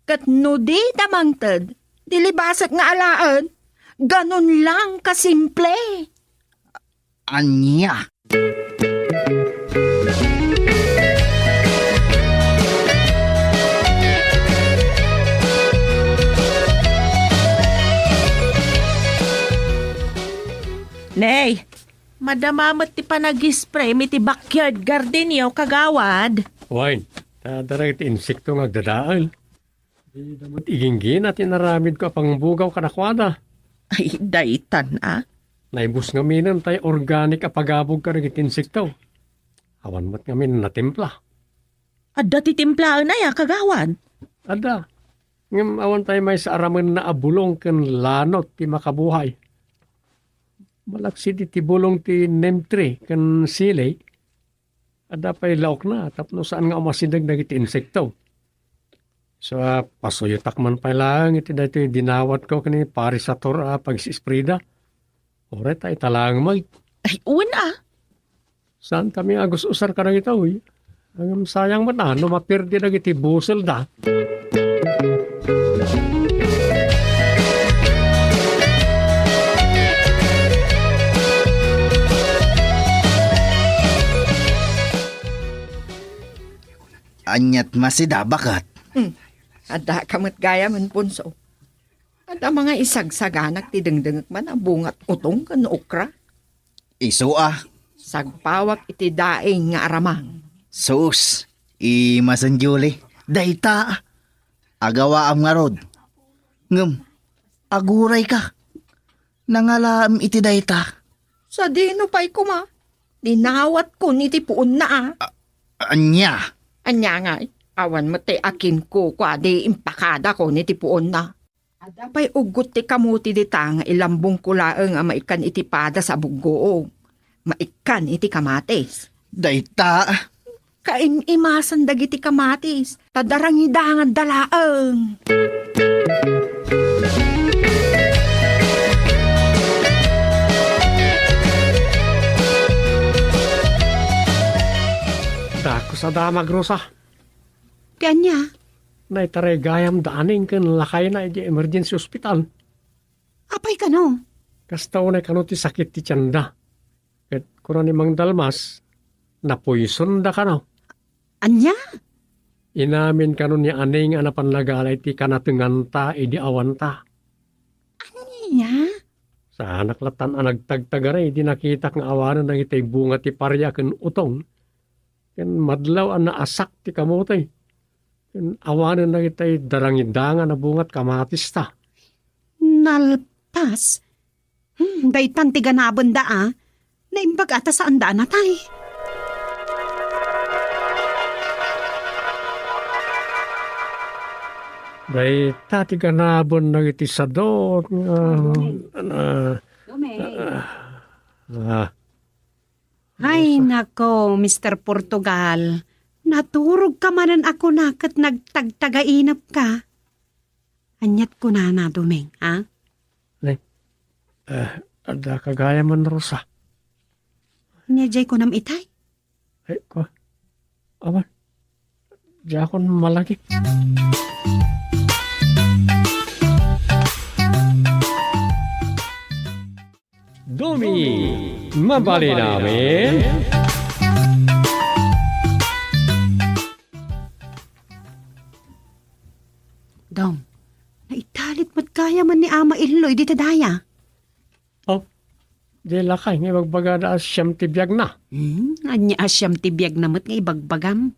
Ket no dida mangted, di libasak nga alaen, ganun lang kasimple. Ania? Nay, madama met ti panag-spray mi ti backyard gardenyo, kagawad. Wen, ta dagiti insekto nga agdadael. Dida met iginggina ti inaramidko a pangbugaw kadakuada. Ay, daytan a. Naibus ngaminen tay organic a pagabog kadagiti insekto. Awan met ngamin natimpla. Adda ti timplaen aya, kagawad? Adda. Ngem awan tay maysa a ramenna a bulong ken lanot ti makabuhay. Malaksid iti bulong ti neem tree ken sili, adda pay laokna tapno saan nga umasideg dagiti insekto. So, ah, pasuyotak man pay laeng iti daytoy dinawatko ken ni Pare Sator a pag-isprida. Uray ta ita laeng met. Ay, wen a. Saan kami nga agus-usar kadagitoy? Ngem sayang met a no maperdi dagiti buselda. Aniat masida, baket? Hmm. Adda ka met gayam, Ponso. Adda nga isagsaganak ti dengdengek man a bungat utong ken okra. Isu a. Sagpawak iti daing nga aramang. Sus, imasen Julie, dayta. Agawaam ngarud. Ngem, agurayka. Nangalaem iti dayta. Sadino pay koma? Dinawatkon iti puonna a. A-, ania? Ania ngay? Awan met ti akinko, kua di impakadakon iti puonna. Adda pay uggot ti kamote dita nga ilambongko laeng a maikkan iti padas a buggoong. Maikkan iti kamatis. Dayta. Kaim-imasan dagiti kamatis, ta darangidanganda laeng. Adamag, Rosa. Ti ania? Naitaray gayam da Aning ken lakayna iti emergency hospital. Apay kano? Kasta unay kano ti sakit ti tienda. Ket kuna ni Mang Dalmas, napoison da kano. Ania? Inamin kano ni Aning a napan nagala iti kanatenganta idi awanta. Ania? Saanak lattan a nagtagtagari idi nakitak nga awanen dagitay bunga ti paria ken utong. Ken madlaw a naasak ti kamote. Ken awanen dagitay darangidangan a bungat kamatista. Nalpas? Hmm, daytan ti ganabenda a. Naimbag a ta saanda a natay. Dayta ti ganaben dagiti sadot nga, ah, ah, ah. Ay, nako, Mister Portugal. Naturog ka manen a kuna ket nagtagtagainep ka. Aniat kunana, Doming, a? Ne, ah, adda ka gayam, Rosa. Ania jay kunam itay? Ay, ko. Awan. Diakon malagi. Dumi, mabalin amin. Dong, naitalit met gayam ni Ama Illoy dita daya. Oh, di lakay nga ibagbagada a siyam ti biagna. Hmm, ania a siyam ti biagna met nga ibagbagam?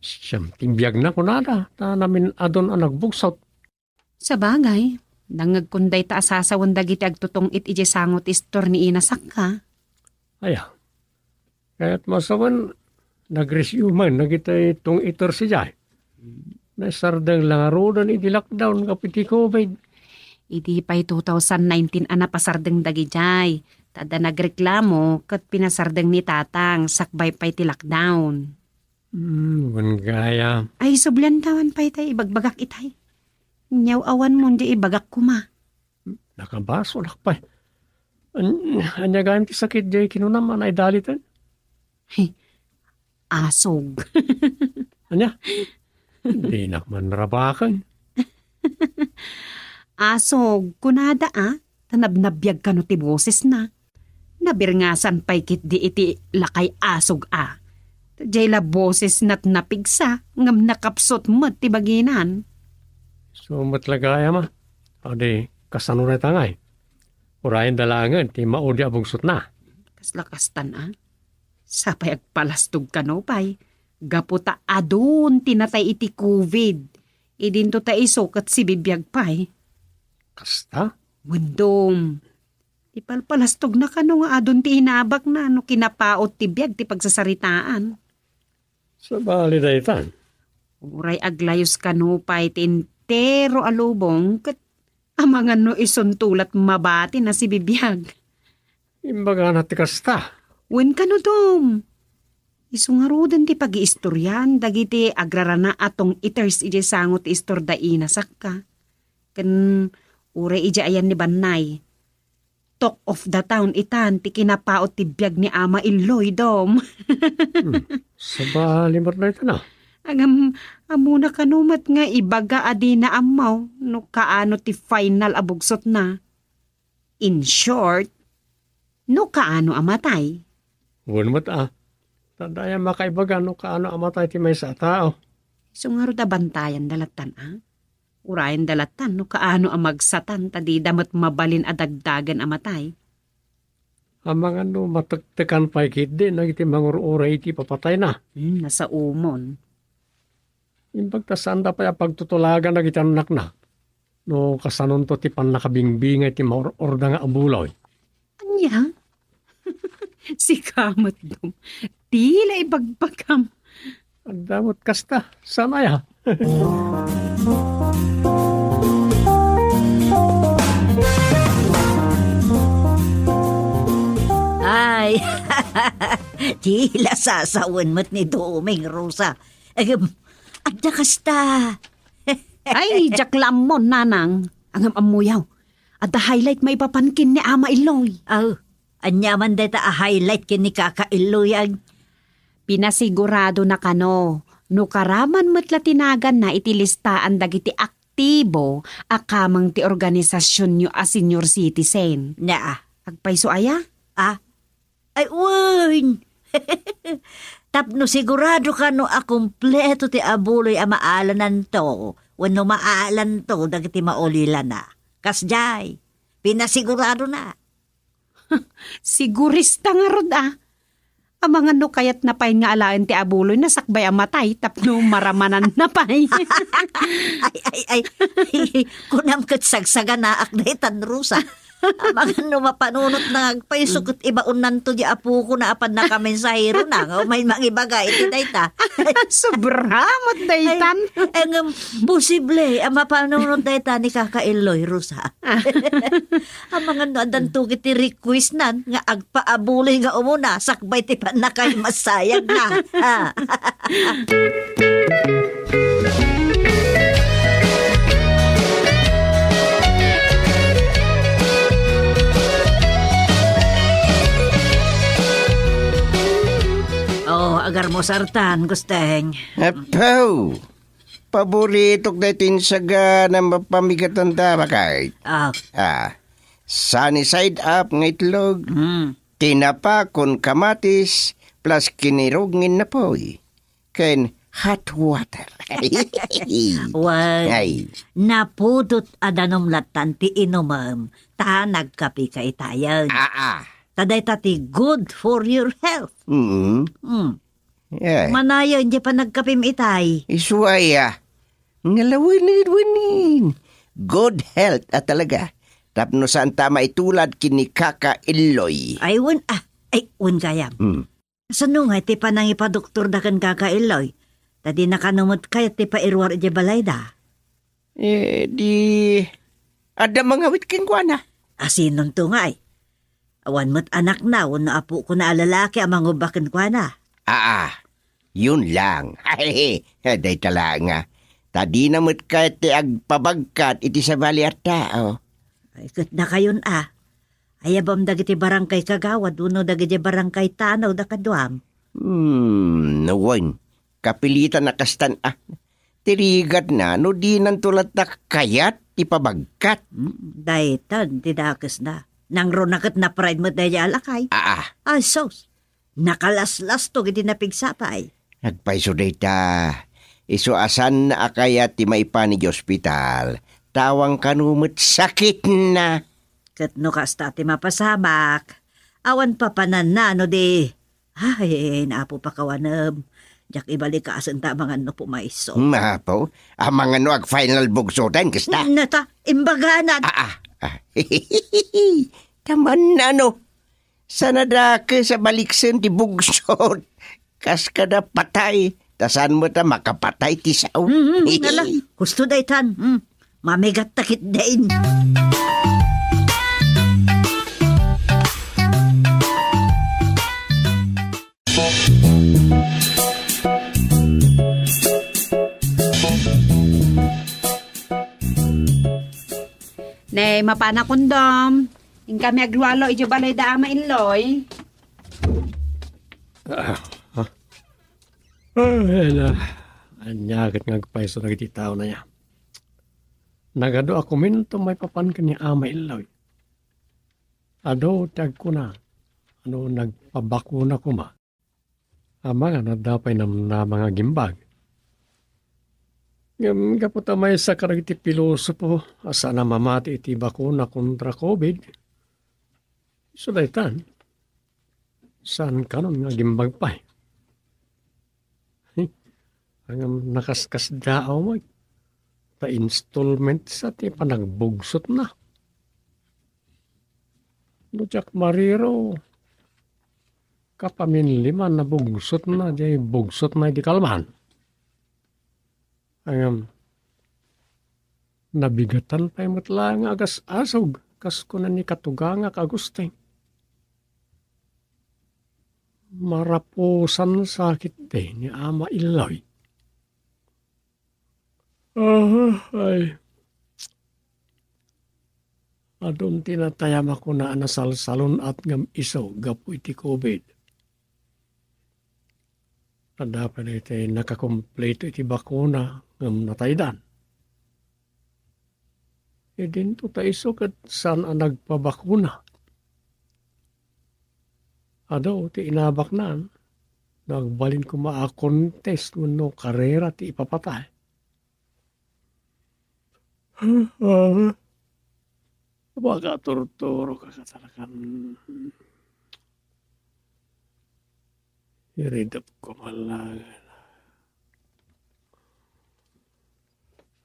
Siyam ti biagna kunada, ta namin-adon a nagbugsot. Sabagay, nangngegkon dayta a sasawen dagiti agtutong-it idiay sango ti istor ni Ina Sakka. Aya, ket masawen, nagresume dagiti tong-iters idiay. Naisardeng la ngaruden iti lockdown gapu iti covid. Idi pay two thousand nineteen a napasardeng dagidiay, ta adda nagreklamo ket pinasardeng ni Tatang sakbay pay ti lockdown. Hmm, wen gayam. Ay, sublian ta wen pay tay ibagbagak itay. Nyaw awan mon di ibagak koma. Nakabasolak pay. An-, ania gayam ti sakit diay kinunam a naidaliten? He, asog. Ania? Dinak man rabaken. Asog, kunada a, ta nabnabiag kano ti bosesna. Nabirngasan pay ketdi iti lakay asog a. Diay la bosesna ti napigsa, ngem nakapsut met ti baginan. Isu met la gayam a. Adi, kasano dayta ngay? Urayen da laengen ti maudi a bungsotna. Kasla kastan a. Sapay agpalastog kano pay. Gapu ta adun ti natay iti covid. Idinto ta isu ket sibibiag pay. Kasta? Wen Dom. Ipalpalastogna kano nga adun ti inabakna no kinapaut ti biag ti pagsasaritaan. Sabali daytan. Uray aglayus kano pay ti entero a lubong ket amangan no isunto lat mabati na sibibiag. Imbagana ti kasta. Wen kano, Dom. Isu ngaruden ti pagiistorian dagiti agrarana a tong-iters idiay sango ti istor da Ina Sakka. Ken uray idiay ayan ni Bannay. Talk of the town itan ti kinapaut ti biag ni Ama Illoy, Dom. Hmm. Sabali met dayta na. Agam, ammona kano met nga ibaga a dina ammo no kaano ti final a bugsotna. In short, no kaano a matay. Wen met a. Ta dayta makaibaga no kaano a matay ti maysa a tao. Isu ngarud a bantayanda lattan a. Urayen da lattan no kaano a magsatan ta dida met mabalin a dagdagen a matay. Amangan no matektekan pay ketdi dagiti mangur-uray iti papatayna. Hmm, nasaomon. Imbag ta saanda pay a pagtutulagan dagiti annakna. No kasanonto ti pannakabingbingay ti maur-urda nga abuloy. Ania? Sika met, Dom. Ti la ibagbagam. Adda met kasta. Saan aya? Ay, ti la sasawen met ni Doming, Rosa. Agam, adda kasta. Ay, diak la ammon, nanang. Ngem ammoyo, adda highlight maipapan ken ni Ama Illoy. Aw, ania man dayta a highlight ken ni Kaka Illoy, ay? Pinasigurado na kano, no karaman met la ti naganna iti listaan dagiti aktibo a kameng ti organisasionyo a senior citizen. Naa. Agpayso aya? Ah? Ay, wen! Tapno sigurado kano a kompleto ti abuloy a maalananto, wenno maalanto dagiti maulilana. Kasdiay, pinasigurado na. Sigurista ngarud, ah. Amangan no kayatna pay nga alaen ti abuloy na sakbay a matay tapno maramanan na pay. Ay, ay, ay. Kunam ket sagsaganaak daytan, Rosa. Amangan no mapanunot na nga agpayso ket ibaonnanto di apokona a pannakamensaherona nga umay mangibaga iti dayta. Sobra met daytan. Ay, ngem, posible a mapanunot dayta ni Kaka Eloy, Rosa. Amangan no addanto iti request nan nga agpaabuloy nga umuna sakbay ti pannakaimasayagna. Ah. Oh, agarmusartan, Gusteng. Apo! Paboritok daytoy insaganam a pamigatan ta, bakay. Ah. Ah, sunny side up nga itlog, Mm. tinapa kon kamatis, plus kinirog nga innapoy, ken hot water. Wen, Ay. Napudot a danum lattan ti inumem, ta nagkapika itayen. Ah, ah. Ta dayta ti good for your health. Mm. Mm. Eh. Manayon, di pa nagkapim itay. Isu aya. Ngalawened wenin. Good health a talaga. Tapno saan ta maitulad ken ni Kaka Illoy. Ay, wen, ah, ay, wen gayam. Hmm. Sano nga iti panangipadoktorda ken Kaka Illoy? Ta dina kano met kayat ti pairuar idiay balayda. Eh, di, adda mangawit kenkuana. Asinonto ngay? Awan met anakna wenno apokona a lalaki a mangubba kenkuana. Aa, yun lang. Dayta laeng a. Ta dina met kayat ti agpabagkat iti sabali a tao. Ay, ket dakayon a. Ayabam dagiti barangay kagawad wenno dagiti barangay tanaw da kaduam. Hmm, wen. Kapilitan a kastan a. Ti rigatna no dinanto latta kayat ti pabagkat. Mm, daytan ti dakesna. Nangruna ket na-pride met daydiay a lakay. Aa. Ay, sus. Nakalaslasto iti napigsa pay. Agpayso dayta, isu a saan a kayat ti maipan idiay ospital, ta awan kano met sakitna. Ket no kasta ti mapasamak, awan papananna no di, ay, naapo pakawanem. Diak ibalikasen ta amangan no pumayso. Naapo? Amangan no ag-final bugsoten, kasta? Nata, imbaganan. Ah, ah, ah. Taman na, no? Saan a dakes a baliksen ti bugsot. Kas kada patay, ta saan met a makapatay ti sao. Mhm, nala, husto daytan. Mm. Mamigat ta ketdin. Ne, mapan a kondom. Inkami aglualo idiay balay da Ama Illoy. Ah, ah. Ay, na. Ania ket nga agpayso dagiti tao na ya. Nagadu a komento maipapan ken ni Ama Illoy. Adu ti agkuna, ano, nagpabakuna koma. Amangan adda pay namnama nga agimbag. Ngem gapu ta maysa kadagiti pilosopo a saan a mamati iti bakuna kontra COVID, isu daytan, saan kanon nga agimbag pay. Ngem nakaskasdaaw met, ta installment sa ti panagbugsotna. No diak mariro, kapaminliman a bugsotna, diay bugsotna idi kalman. Ngem, nabigatan pay met laeng nga agas-asog, kas kuna ni katugangak Agustin. Marapusan sakit ti ni Ama Illoy. Aha, ay. Adun ti natayam a kuna a nasalsalun-at ngem isu gapu iti COVID. Adda pay daytoy nakakumpleto iti bakuna ngem nataydan. Idinto ta isu ket saan a nagpabakuna. Adu ti inabaknan, no agbalin koma a contest wenno karera ti ipapatay. Makaturturok a katalakan. Iridep ko man lang.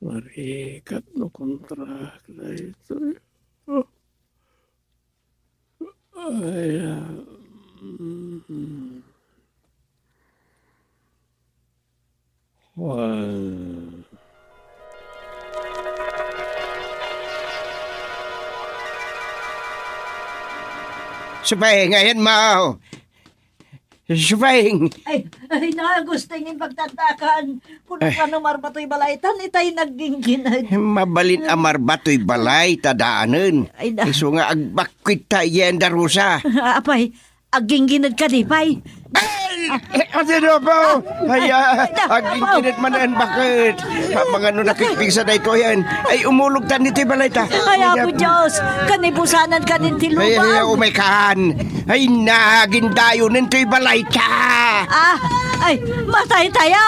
Marikat no kontrak daytoy. Ay, ah, mm. Well. Supeng, ayan mo. Supeng. Ay, ay, na, Agustin, yung pagtandakan. Kung Eh. Ano, marba toy balay, tan itay naggingginad. Mabalin a marba toy balay, ta daanen. Ay, na. Isu nga agbakwit ta iyan, Darusa. Apay, aggingginad ka di, pay? Ay! Eh, ate, no, po? Ay, ah, Ay, na. Aggingginad man, en, bakit? Mangano nakikpigsa daytoy, en? Ay, umulog tan ditoy balay ta. Ay, Apo Dios, kanibusanan ka din ti Ay, ay, lubang. Umay kan. Ay, nagindayonen toy balay ta. Ah, ay, matay tayo!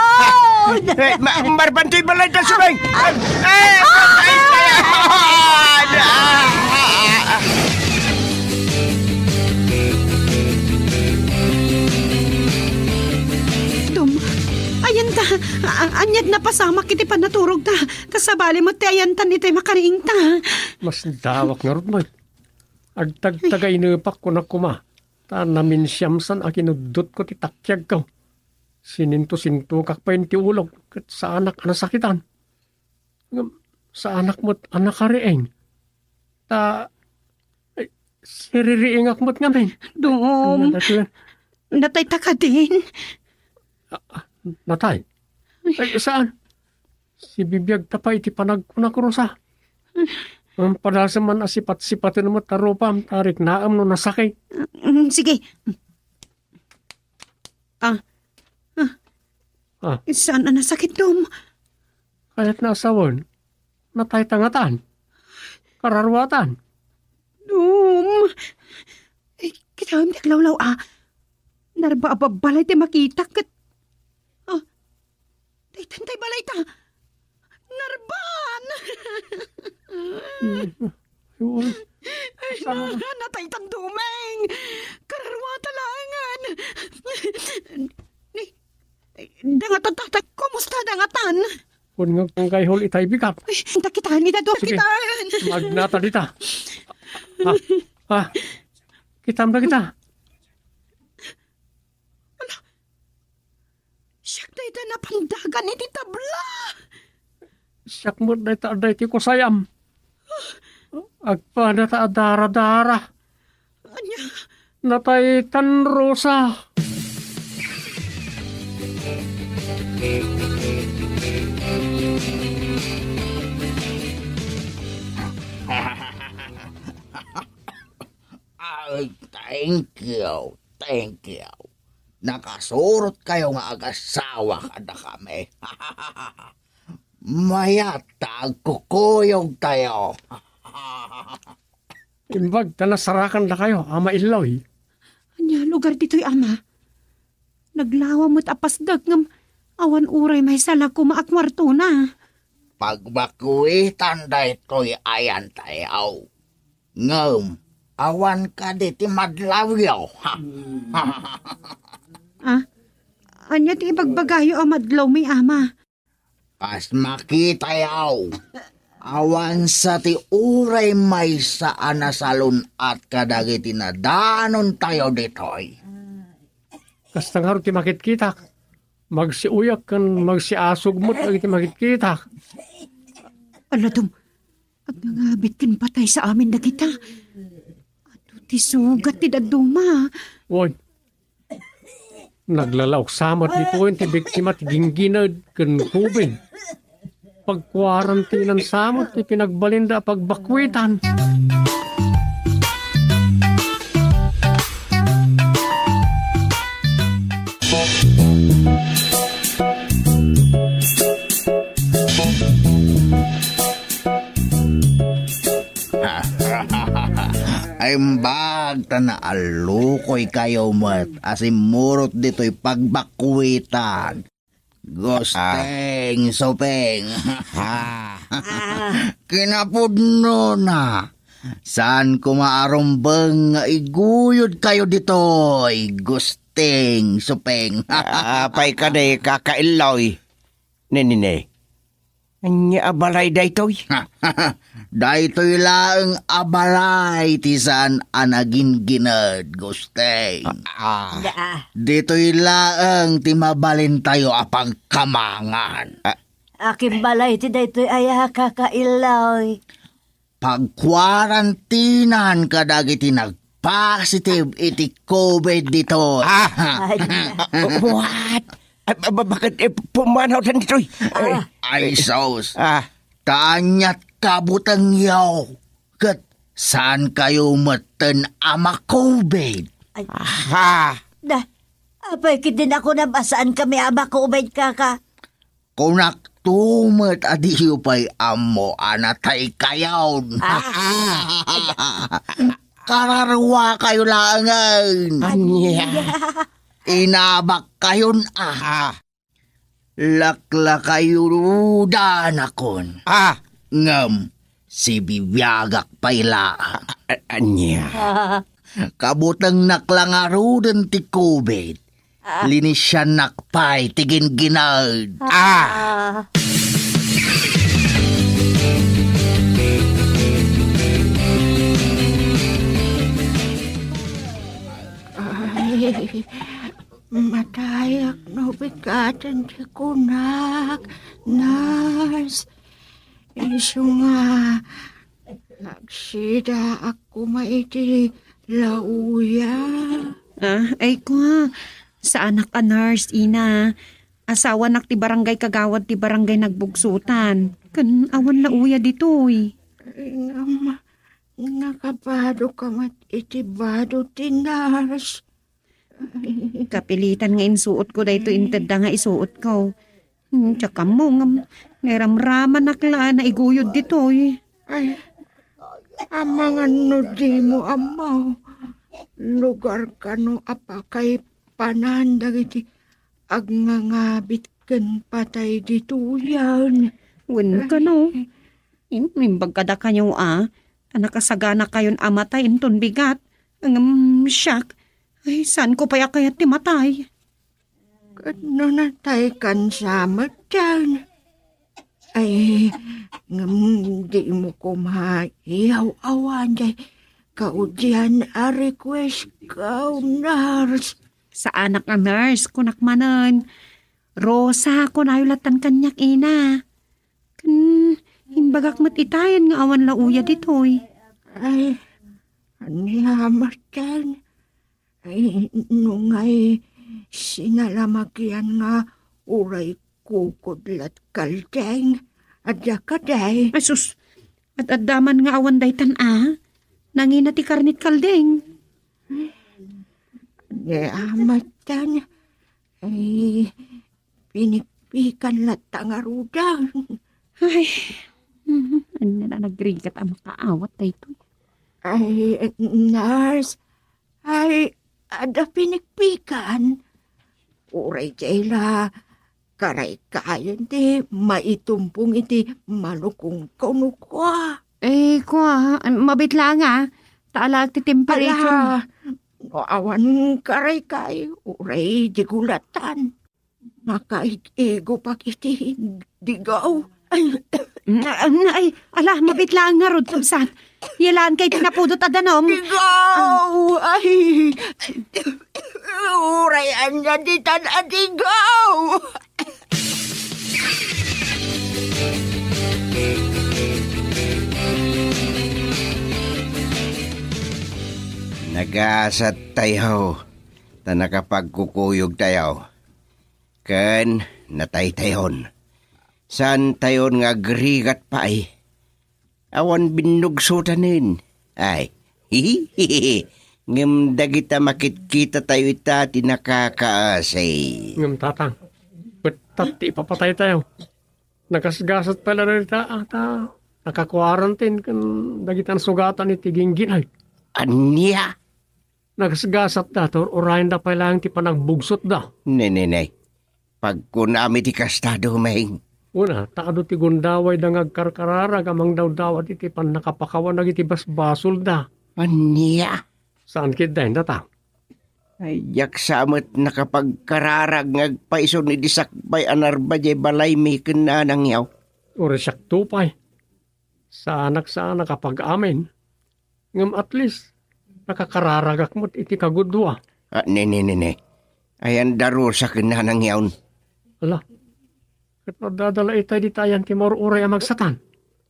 Eh, ma-, marban toy balay ta, Supeng! Ay, ay, ay, ay, ay, ay, ay, ay. Dum, ayan ta, a-, a-, aniat napasamak iti panaturog ta, ta sabali met ti ayantan iti makariing ta. Masdawak ngarud met. Agtagtagaynepak, kunak koma, ta naminsiamsan a kinuddotko ti takiagko. Sininto-sintokak pay ti ulok, ket saanak a nasakitan. Ngem saanak met a nakariing. Ta, ay, siririingak met ngamin. Dum, Ano na to yan? Natay ta kadin? Ah, ah, natay? Ay, saan? Sibibiag ta pay iti panagkunak, Rosa. Ngem padasem man a sipat-sipaten met ta rupam, ta riknaem no nasakit. Mm, sige. Ah. Ah. Ah. Saan a nasakit, Dum? Kayat na asawen. Natay ta ngatan. Kararuatan. Dum. Eh, kitaem ti aglawlaw-a. Narba a babbalay ti makitak ket, ah, daytan tay balay ta. Narban! Ay, na-, natay tan Dumeng! Kararuata laengen! Ni, dangatan, tatay, kumusta dangatan? Kun nga, kun kay hul itay bigat. Ay, ta kitaen ida, Dum, Sige. Kitaen. Magnata dita. Ah, ah, kitam da kita. Ala, siak dayta napandagan iti tabla. Siak met dayta adda iti kusayam. Agpada ta adaradara. Ania? Natay tan Rosa. Ay, thank you. Thank you. Nakasurot kayo nga agasawa kadakami. Mayat ta agkukuyog tayo. Imbag ta nasarakan dakayo, Ama Illoy. Ania lugar ditoy, Ama? Naglawa met a pasdek ngem awan uray maysa la koma a kuartona. Pagbakuitan daytoy ayan tayo. Ngem, awan kadi ti madlawyo. Ah, ania ti ibagbagayo a madlawmi, Ama? Kas makitayo, awan sa ti uray maysa a nasalun-at kadagiti nadanontayo ditoy. Kasta ngarud ti makitkitak. Magsiuyak ken magsiasug met dagiti makitkitak. Ala, Dum, agnangabit ken patay sa amin dagita. Adu ti sugat ti dadduma. Wen, naglalaok sa met ditoy ti biktima ti ginggined ken kubing. Pagkuarantinan sa met ti pinagbalinda a pagbakuitan. Imbag ta naallukoykayo met a simmurot ditoy pagbakkuitan. Gusteng, Supeng. Ah. Kinapudnona, saan koma a rumbeng nga iguyodkayo ditoy, Gusteng, Supeng. Apay kadi, Kaka Illoy? Nenine. Ania a balay daytoy? Daytoy laeng a balay ti saan a naginggined, Gusteng. Ah. Ditoy laeng ti mabalintayo a pagkamangan. Ah. Akin balay ti daytoy aya, Kaka Illoy? Pagkuarantinan kadagiti nagpositive iti covid ditoy. Ah! Ay, what? Ah, ba-, bakit, eh, pumanawdan ditoy? Ah. Ay, sus. Ah. Kaaniat kabutengyo, ket saankayo metten a ma-covid. Ay. Aha. Da, apay, kidin ako nabasaan kami a ma-covid, Kaka. Kunakto met a diyo pay ammo a nataykayon. Ah. Kararua kayo laengen. Ania? Inabak kayon a. Ah. Laklakayudanakon. Ah. Ngem, sibibiagak pay la. A-, a-, ania? Ah. Kabutengnak la ngaruden ti covid. Ah. Linisiannak pay ti ginggined. Ah. Ay, matayak no bigaten ti kunak, nurse. Isu nga, agsidaak koma iti lauya. Ah, ay kua, saanak a nurse, Ina. Asawanak ti barangay kagawad ti barangay Nagbugsutan. Ken awan lauya ditoy. Ngem, nakabado ka met iti bado ti nurse. Kapilitan nga insuotko daytoy intedda nga isuotko. Hmm, diak ammo ngem nairamramanak la a naiguyod ditoy. Ay, amangan no dimo ammo. Lugar kano a pakaipanan dagiti agngangabit ken patay ditoyen. Wen kano. Im-, imbag kadakayo a, ta nakasaganakayon a matay inton bigat. Ngem siak, ay, saanko pay a kayat ti matay. Ket no nataykan sa met diay, ay, ngem dimo koma iyaw-awan diay kaudian a request ko, nurse. Saanak a nurse, kunak manen. Rosa, kunayo lattan kaniak, Ina. Ken, imbagak met itayen nga awan lauya ditoy. Ay, ania met diay? Ay, no ngay, sinalamakian nga uray kukudlat kaldeng. Adda kadi? Ay, sus, ad-adda man nga awan daytan a. Nangina ti karnit kaldeng. Ania met diay? Ay, pinikpikan latta ngaruden. Ay, mhm, ania la nagrigat a makaawat daytoy. Ay, nurse, ay, adda pinikpikan. Uray diay la karaykayon ti maitumpong iti malukongko no kua. Eh, kua, mabit laeng a, ta alaek ti temperature. Ala, no awan karaykay, uray di gulatan. Makaig-igopak iti digaw. Ay. Mm, ay, ala, mabit laeng ngarud, kabsat. Yalaan kay ti napudot a danum. Digaw! Ay! Uray ania ditan a digaw! Nagasat tayo, ta nakapagkukuyog tayo. Ken nataytayon. Saantayon nga agrigat pay. Awan binnugsotanen. Ay, ngem dagita makitkita tayo ita ti nakakaasi. Ngem, Tatang, bettat ti ipapatay tayo. Nagasgasat pay la dayta, a, ta nakakuarantin ken dagita nasugatan iti gingginay. Ania? Nagasgasatda, ta ur-urayenda pay laeng ti panagbugsotda. Ne, ne, ne. Pagkunam iti kasta, Doming. Una, ta adu ti gundawayda nga agkarkararag a mangdawdawat iti pannakapakawan dagiti basbasolda. Ania? Saan ketdin, Tatang? Ay, diak sa met nakapagkararag nga agpayson idi sakbay a narba diay balaymi ken nanangyaw. Uray siakto pay. Saanak, saanak a pag-amin. Ngem at least, nakakararagak met iti kagudua. Ah, ne, ne, ne, ne. Ayan darusa ken nanangyawn. Ala, ket madadala itay dita ayan ti maur-uray a magsatan.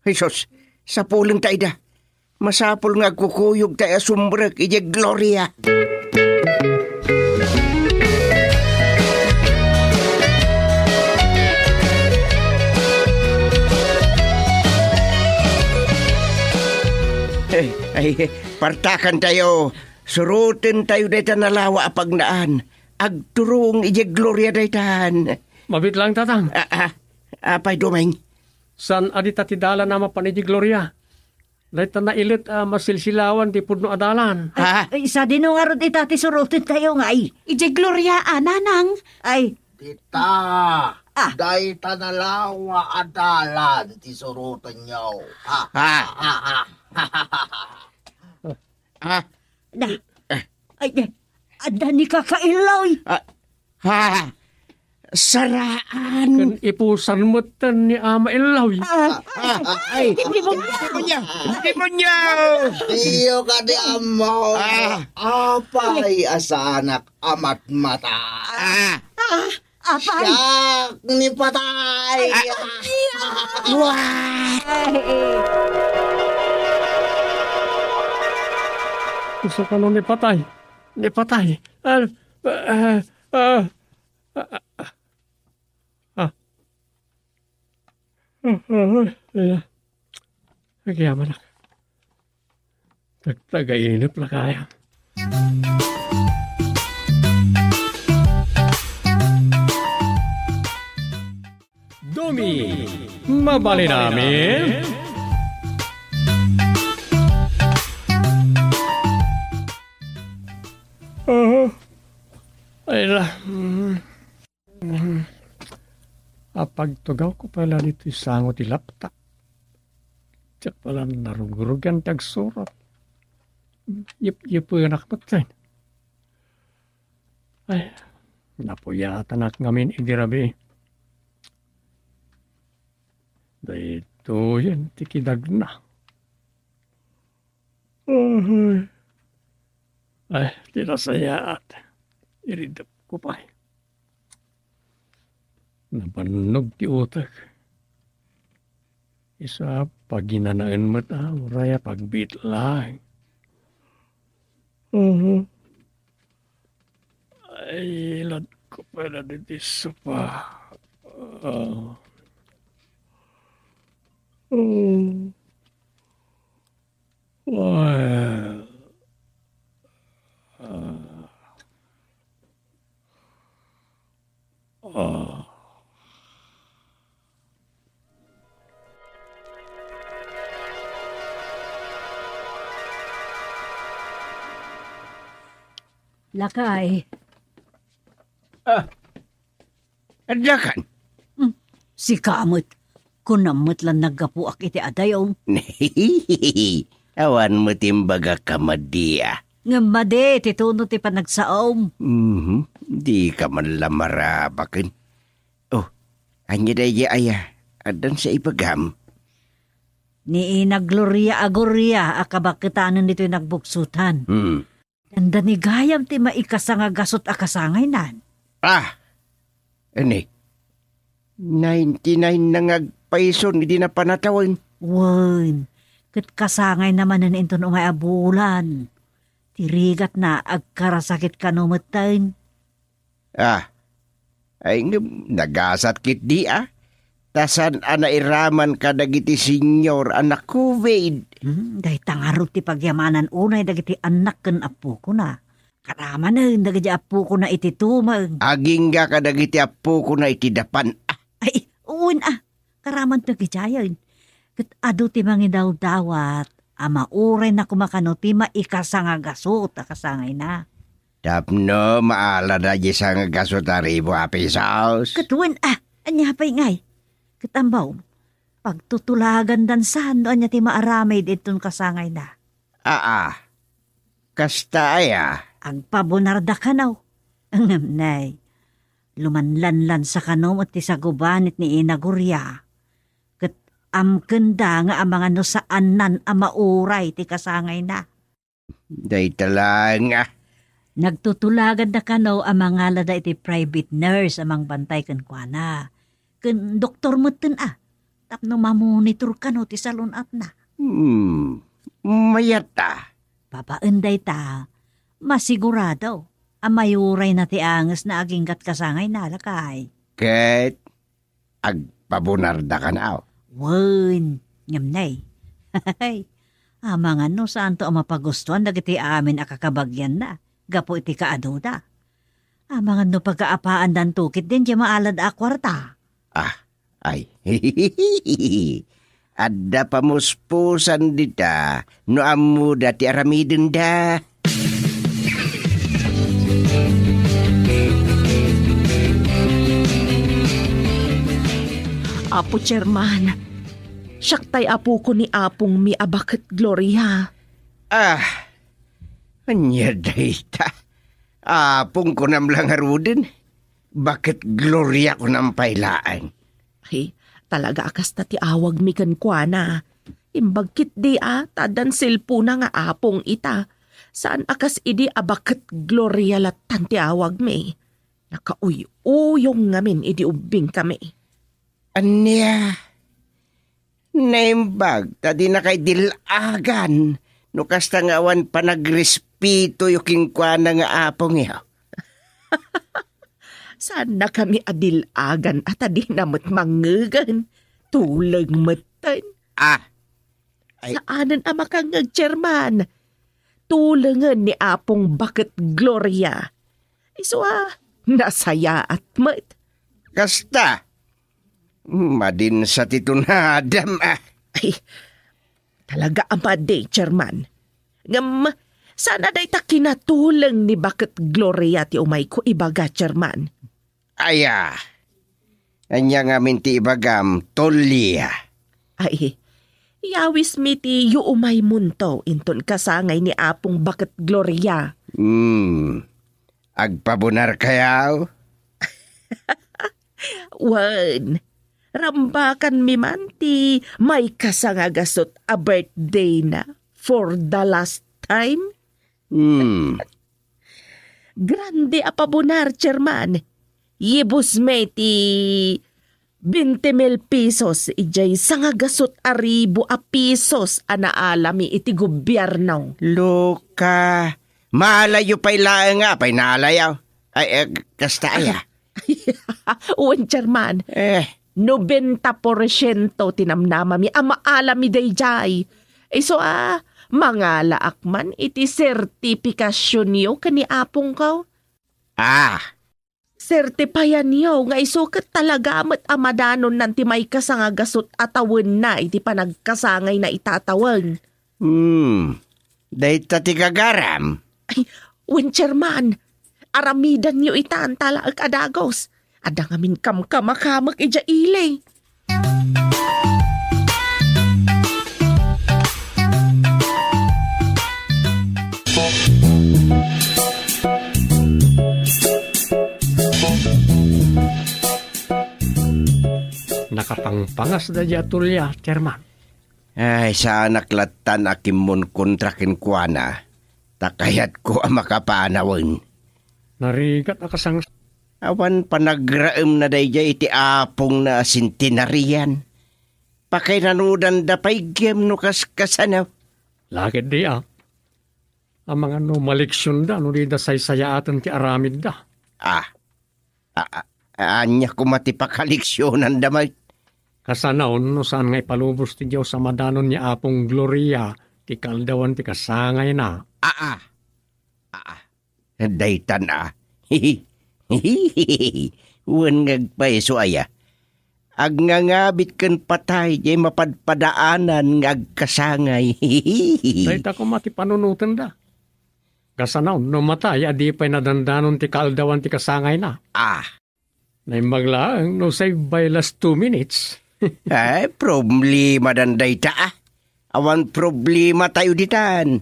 Jesus, sapulenta ida. Masapul nga agkukuyogtay a sumrek idiay Gloria. Ay, ay, partakantayo. Surotentayo dayta nalawa a pagnaan. Agturong idiay Gloria daytan. Mabit lang, Tatang. Ah, ah, apay, Doming? Saan a dita ti dalan a mapan idiay Gloria? Dayta nailet a masilsilawan ti pudno a dalan. Ha? Ay, sadino ngarud ita ti surotentayo ngay? Idiay Gloria a, Nanang. Ay. Dita. Ah. Dayta nalawa a dalan ti surotenyo. Ha? Ha? Ha? Ha? Ha? Na. Ay, adda ni Kaka Illoy. Ah, ha? Saraan. Ken ipusan metten ni Ama Illoy. Ah, ah, ay, demonyo! Demonyo! Iyo kadi ammo. Ah. Apay a saanak a matmata. Ah. Ah, apay. Siak ni patay. Ah. Wah! Ay. Gusto ko nun ni patay. Ni patay. Ah, ah, ah, ah, ah. Ah. Ah, ah, ah, ah. Agyamanak. Tagtagainep la kaya. Domi, mabalin amin? Ah, ay la. Mm. Apagtugawko pay la ditoy sango ti laptop. Diak pay la narugrugan ti agsurat. Yep-, yep-, yepyepenak metten. Ay, napuyatanak ngamin idi rabii. Daytoyen ti kidagna. Uy. Ay, ti nasayaat. Iridepko pay. Nabannog ti utek. Isu a paginanaen met a, uray a pagbiit laeng. Mhm. Ay, ladko pay la ditoy sopa. Ah. Mm. Well, ah, ah. Lakay. Ah, addakan? Hmm, sika met. Kunam met la naggapuak iti adayom. Awan met imbagak a madi, a. Ngem madi ti tuno ti panagsaom. Mhm. Dika man la marabaken. Oh, ania daydiay aya? Addan sa ibagam? Ni Ina Gloria a Goria a kabaketanen ditoy nagbugsotan. Hmm. Danda ni gayam ti maikasa nga gasut a kasangaynan. Ah! Ania? Ninety-nine na nga agpayson idi napanawen. Wen, ket kasangayna manen inton umay a bulan. Ti rigatna agkarasakit kano metten. Ah, ay ngem nagasat ketdi, a? Ta saan a nairaman kadagiti senior a na-covid. Hmm, dayta ngarud ti pagyamanan unay dagiti annak ken appokona. Karamanen dagiti appokona iti tumeng. Agingga kadagiti appokona iti dapan, a? Ay, wen, a. Karaman dagiti ayan. Ket adu ti mangidawdawat. a maurayna koma kano ti maikasangagasu ta kasangayna. Tapno maalada diay sangagasut a ribu a pesos. Ket wen, ah, ania pay ngay? Ket ammo, pagtutulagandan saan no ania ti maaramid inton kasangayna. Aa, kasta aya? Agpabunarda kano. Ngem nay, lumanlanlansa kano met ti sagubanit ni Ina Gloria. Ket amkenda nga amangan no saannan a mauray ti kasangayna. Dayta laeng a. Nagtutulaganna kano a mangalada iti private nurse a mangbantay kenkuana, ken doktor metten a, tapno mamonitor kano ti salun-atna. Hmm, mayat a. Babaen dayta, masigurado a mayurayna ti angesna aginggat kasangayna, lakay. Ket agpabunarda kano. Wen, ngem nay. Amangan no saanto a mapagustuan dagiti amin a kakabagianna gapu iti kaaduda. Amangan no pagaapaandanto ketdi diay maalada a kuarta. Ah, ay. Adda pamuspusan dita no ammoda ti aramidenda. Apo Chairman, siak tay apoko ni apongmi a baket Gloria. Ah, ania dayta? Apong kunam la ngaruden? Baket Gloria kunam pay laeng. Ay, talaga a kasta ti awagmi kenkuana. Imbag ketdi a, ta addan selpona nga apong ita. Saan a kas idi a baket Gloria lattan ti awagmi. Nakauy-uyong ngamin idi ubbingkami. Ania? Naimbag ta dinakay dil-agan no kasta nga awan panagrespeto kenkuana nga apongyo. Saannakami a dil-agan a ta dina met mangngegen. Tuleng metten. Ah. Ay. Saanen a makangngeg, Chairman. Tulengen ni Apong Baket Gloria. Isu a, nasayaat met. Kasta. Madin sa ti tunadam, ah. Ay, talaga a madi, Chairman. Ngem, saan a dayta kinatuleng ni Baket Gloria ti umayko ibaga, Chairman? Aya, ania ngamin ti ibagam, Tulia? Ay, iyawismi ti yuumaymonto inton kasangay ni Apong Baket Gloria. Hmm, agpabunarkayo? Wen, rambakanmi man ti maikasangagasu a birthday na for the last time. Hmm. Grande a pabunar, Chairman. Yibusmi ti bente mil pesos idiay sangagasut a ribu a pesos a naalami iti gobierno. Loka, maalayo pay laeng nga apay naalayo. Ay, eh, kasta aya. Wen, Chairman. Eh. Nobenta porsiento ti namnamami a maalami daydiay. Isu a, mangalaak man iti sertipikasionyo ken ni apongko. Ah. Sertipayanyo nga isu ket talaga met a madanonnan ti maikasangagasut a tawenna iti panagkasangayna ita a tawen. Hmm. Dayta ti gagaram? Ay, wen, Chairman, aramidanyo ita, anta laeng a dagus. Adda ngamin kamkamakamek idiay ili. Nakapangpangas daydiay a Tulia, Chairman. Ay, saanak lattan a kimmunkontra kenkuana, ta kayatko a makapanawen. Narigat a kasang- Awan panagraemna daydiay iti apongna a sentenarian. Pakainanudanda pay gem no kaskasano. Laketdi a. Amangan no maleksionda no dida saysayaaten ti aramidda. Ah. A-, a-, ania koma ti pakaleksionanda met? Kasano no saan nga ipalubos ti Dios a madanon ni Apong Gloria ti kaaldawan ti kasangayna? Aa. Aa. Daytan a. Wen nga agpayso aya. Agngangabit ken patay, diay mapadpadaanan nga agkasangay. Dayta koma ti panunotenda. Kasano no matay a di pay nadandanon ti kaaldawan ti kasangayna? Ah. Naimbag laeng no save by last two minutes. Ay, problema dan dayta, ah. Awan problema tayo ditan.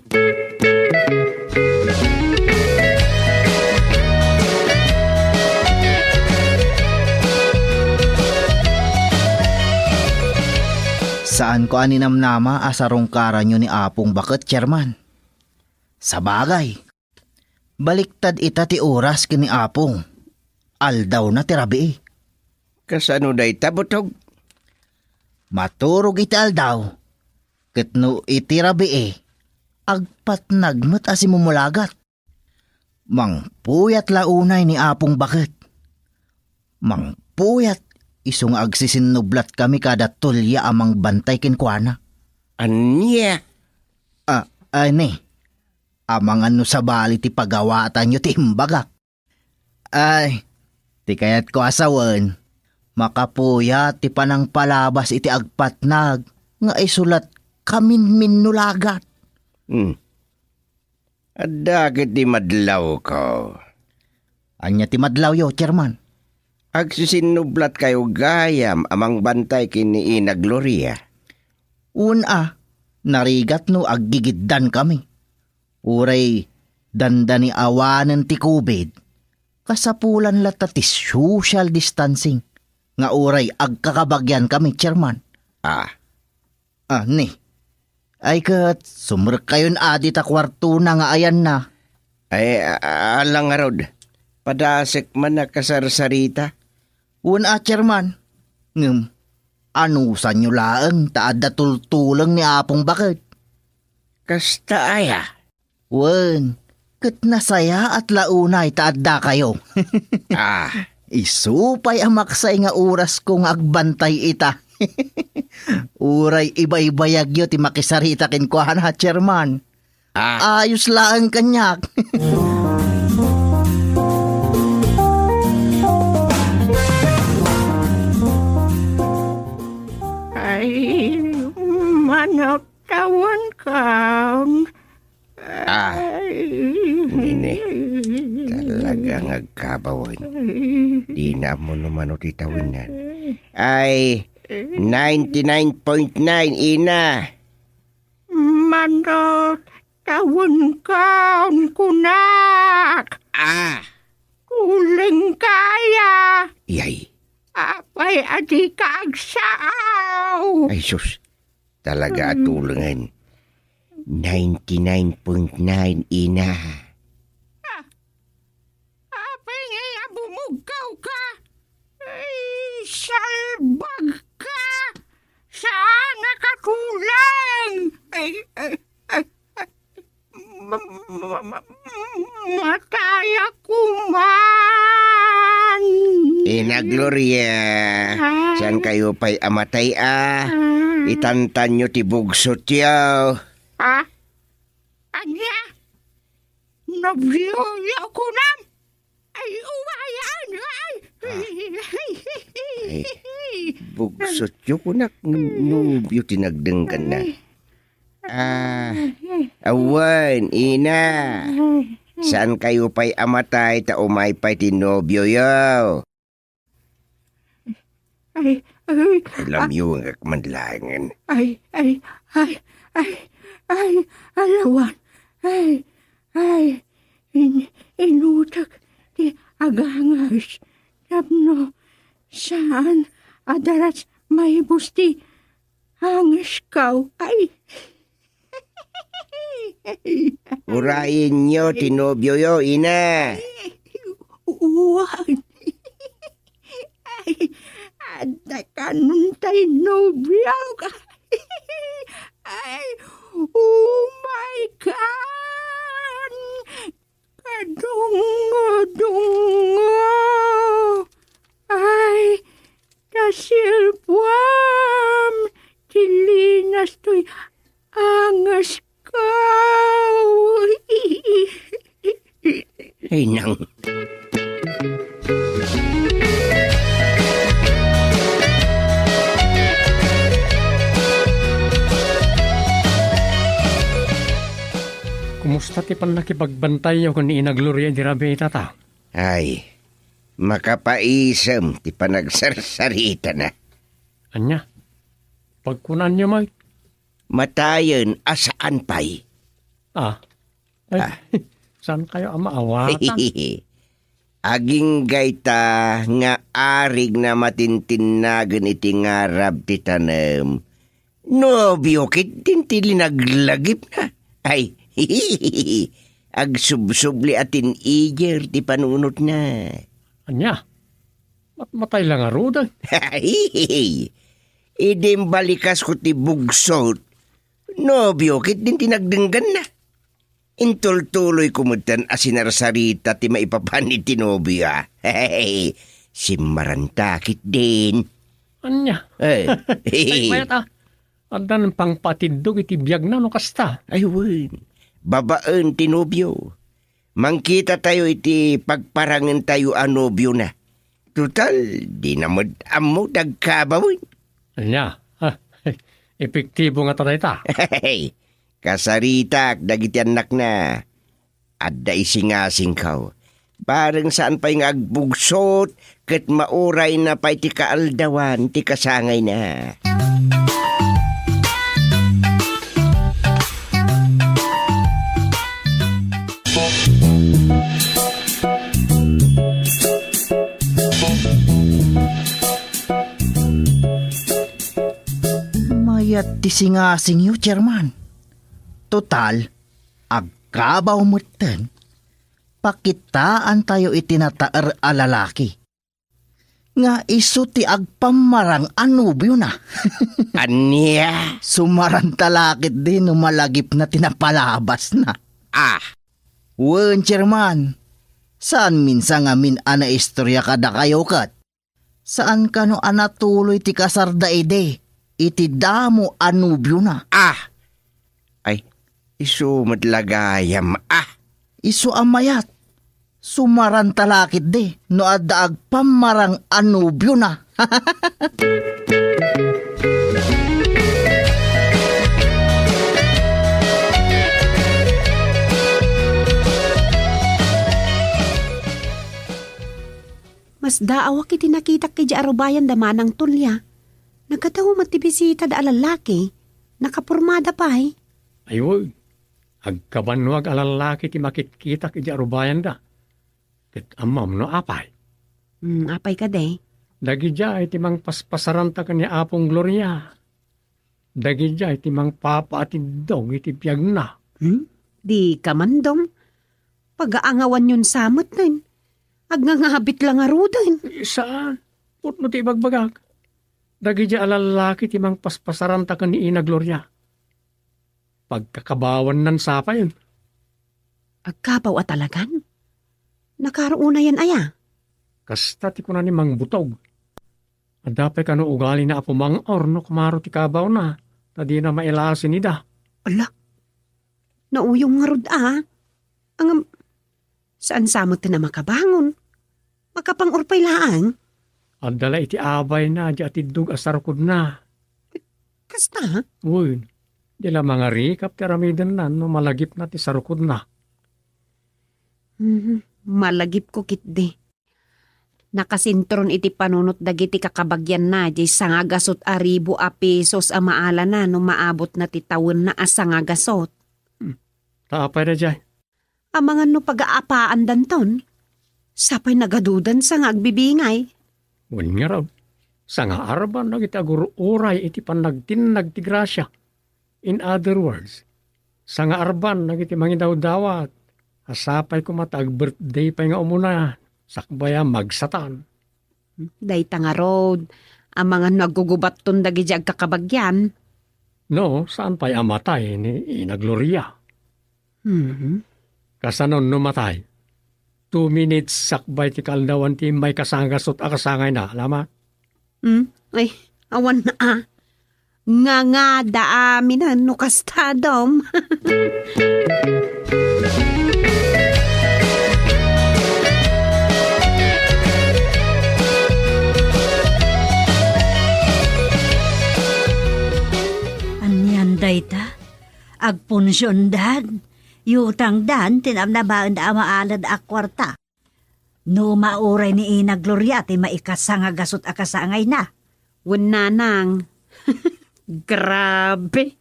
Saan ko a ninamnama a sarungkaranyo ni Apong Baket, Chairman. Sabagay, baliktad ita ti oras ken ni Apong. Aldawna ti rabii. Kasano dayta, Butog? Maturog iti aldaw, ket no iti rabii, agpatnag met a simumulagat. Mangpuyat la unay ni Apong Baket. Mangpuyat, isu nga agsisinnublatkami kada tulia a mangbantay kenkuana. Ania? Ah, ani? Amangan no sabali ti pagawatanyo ti imbagak. Ay, ti kayatko a sawen, makapuyat ti panangpalabas iti agpatnag nga isu lat kaminminnulagat. Hmm. Adda ket ti madlawko. Ania ti madlawyo, Chairman? Agsisinnublatkayo gayam a mangbantay ken ni Ina Gloria. Wen a, narigat no aggigiddankami. Uray dandani awanen ti covid, kasapulan latta ti social distancing nga uray agkakabagyankami, Chairman. Ah. Ah, ni. Ay ket, sumrekkayon adi ta kuartona nga ayanna. Ay, a-, a-, ala ngarud. Padasek man a kasarsarita. Wen a, Chairman. Ngem, anusanyo laeng ta adda tultuleng ni Apong Baket. Kasta aya? Wen, ket nasayaat la unay ta addakayo. Ah. Isu pay a maksay nga orasko nga agbantay ita. Uray ibaybayagyo ti makisarita kenkuana, Chairman. Ah. Ayos laeng kaniak. Ay, manok. Tawenkaon. Ah. Ay. Nini. Talaga nga agkabawen. Ay. Di na ammo no mano ti tawennan. Ay, ninety-nine point nine, ina. Mano tawenkaon kunak. Ah. Tuleng kaya. Iyay. Apay a dika agsao? Ay, sus. Talaga a tulengen. Ninety-nine point nine, ina. Ah, apay ngay a bumugkaw ka? Ay, salbag ka! Saan a katuleng? Ay, ay, ay, ay. Ma-, ma-, ma-, matay ako man. Ina Gloria, ah, saan kayo pa'y amatay, ah? Ah. Itantanyo ti bugsotyo. Ah? Ania? Nobioyo kunam? Ay, uwayan! Ay! Ah. Ay, bugsotyo kunak, no-, nobio ti nagdengganna. Ay. Ah, awan, ina. Saan kayo pa'y amatay ta umay pa'y ti nobioyo? Ay, ay, ay, lamyungak man laengen. Ay, ay, ay, ay, ay, alawan. Ay, ay, in-, inutek ti agangas. Tapno saan a daras maibus ti angaskaw. Ay. Urayenyo ti nobioyo, ina. Uwan. Ay, adda kanon tay nobio. Ay, oh my God! Kadungo, dungo. Ay, ta silpuam ti linas toy angaskaw. Ay, nang. Kumusta ti pannakipagbantayyo ken ni Ina Gloria idi rabii, Tata? Ay, makapaisem ti panagsarsaritana. Ania? Pagkunanyo met? Matayen a saan pay. Ah. Ay, Ah. Saan kayo a maawatan? Agingga ita nga arig na matintinnagen iti ngarab ti tanem. Nobio ketdin ti linaglagipna. Ay, agsubsubli a teenager ti panunotna. Ania? Matmatay la ngaruden? Idi imbalikasko ti bugsot, nobio ketdin ti nagdengganna. Intultuloyko metten a sinarsarita ti maipapan iti nobio, a. Simmaranta ketdin. Ania? Eh. Ay, mayat, a. Addan pangpatiddog iti biagna no kasta. Ay, wen. Babaen ti nobio. Mangkitatayo iti pagparangentayo a nobiona. Total, dina met ammo ti agkabawen. Ania? Ah, epektibo ngata dayta. Kasaritak dagiti annakna. Adda isingasingko. Bareng saan pay nga agbugsot ket maurayna pay ti kaaldawan ti kasangayna. Mayat ti singasingyo, Chairman. Total, agkabaw metten. Pakitaantayo iti nataer a lalaki nga isu ti agpammarang a nobiona. Ania? Sumaranta la ketdi no malagipna ti napalabasna. Ah. Wen, Chairman. Saan minsan ngamin a naistorya kadakayo ket? Saan kano a natuloy ti kasarda idi, iti damo a nobiona? Ah! Ay, isu met la gayam, ah! Isu a mayat. Sumaranta la ketdi no adda agpammarang a nobiona. Masdaawak iti nakitak idiay arubayan da Manang Tulia. Nagkataw met ti bisita da a lallaki. Nakapormada pay. Ay, wen. Agkabannuag a lallaki ti makitkitak idiay arubayan da. Ket ammom no apay? Hmm, apay kadi? Dagidiay ti mangpaspasaranta ken ni Apong Gloria. Dagidiay ti mangpapaatiddog iti biagna. Hmm? Di ka man, Dom. Pagaangawanyon sa metten. Agngangabit la ngaruden. Eh, saan? Pudno ti ibagbagak. Dagidiay a lallaki ti mangpaspasaranta ken ni Ina Gloria. Pagkakabawannan sa pay. Agkabaw a talagan? Nakaruonayan aya? Kasta ti kuna ni Mangbutog. Adda pay kano ugalina a pumang-or no kumaro ti kabawna, ta dina mailasin ida. Ala, nauyong ngarud a. Ngem, saan sa met ti makabangon? Makapang-or pay laeng? Adda la iti abayna diay atiddog a sarukodna. Kasta? Wen, di la mangarikap ti aramidenna no malagipna ti sarukodna. Mhm, malagipko ketdi. Nakasinturon iti panunot dagiti kakabagianna diay sangagasut a ribu a pesos a maalana no maabutna ti tawenna a sangagasut. Hmm. Ta apay daydiay? Amangan no pagaapaandanton. Sapay nagadudan sa nga agbibingay. Wen ngarud, sangaarban dagiti agur-uray iti pannagtinnag ti grasia. In other words, sangaarban dagiti mangidawdawat a sapay koma ta ag-birthday pay nga umuna, sakbay a magsatan. Dayta ngarud, amangan no aggugubatton dagiti agkakabagian. No, saan pay a matay ni Ina Gloria? Mhm. Kasanon no matay? Two minutes sakbay ti kaaldawan ti immay kasangagasut a kasangayna, ala met? Hmm? Ay, awan na a. Ngangada aminen no kasta, Dom. Anian dayta? Agpunsiondan? Yutangdan ti namnabaenda a maalad a kuarta. No mauray ni Ina Gloria ti maikasanga gasut a kasangayna. Wen, nanang. Grabe.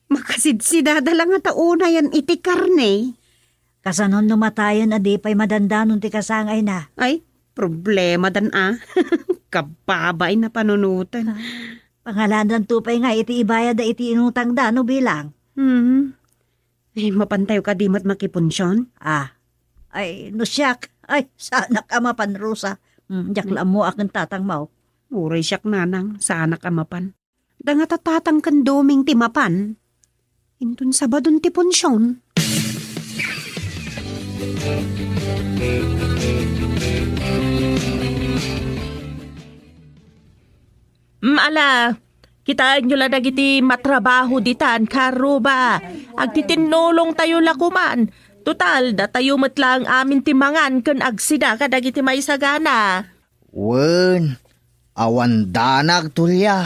Makasidsidada la ngata unayen iti karne. Kasanon no matayen a di pay madandanon ti kasangayna? Ay, problemadan a. Kababain a panunoten. Pangaladanto pay nga iti ibayadda iti inutangda no bilang. Hmm. Eh, mapantayo kadi met makipunsion? Ah. Ay, no siak. Ay, saanak a mapan, Rosa. Hmm, diak la ammo akin tatang mo. Uray siak, nanang, saanak a mapan. Dangata tatang ken Doming ti mapan. Inton Sabadon ti punsion. Mm, ala, kitaenyo la dagiti matrabaho ditan, karuba. Agtitinnulongtayo la koman. Total, datayo met laeng amin ti mangan ken agsida kadagiti maisagana. Wen, awan danag, Tulia.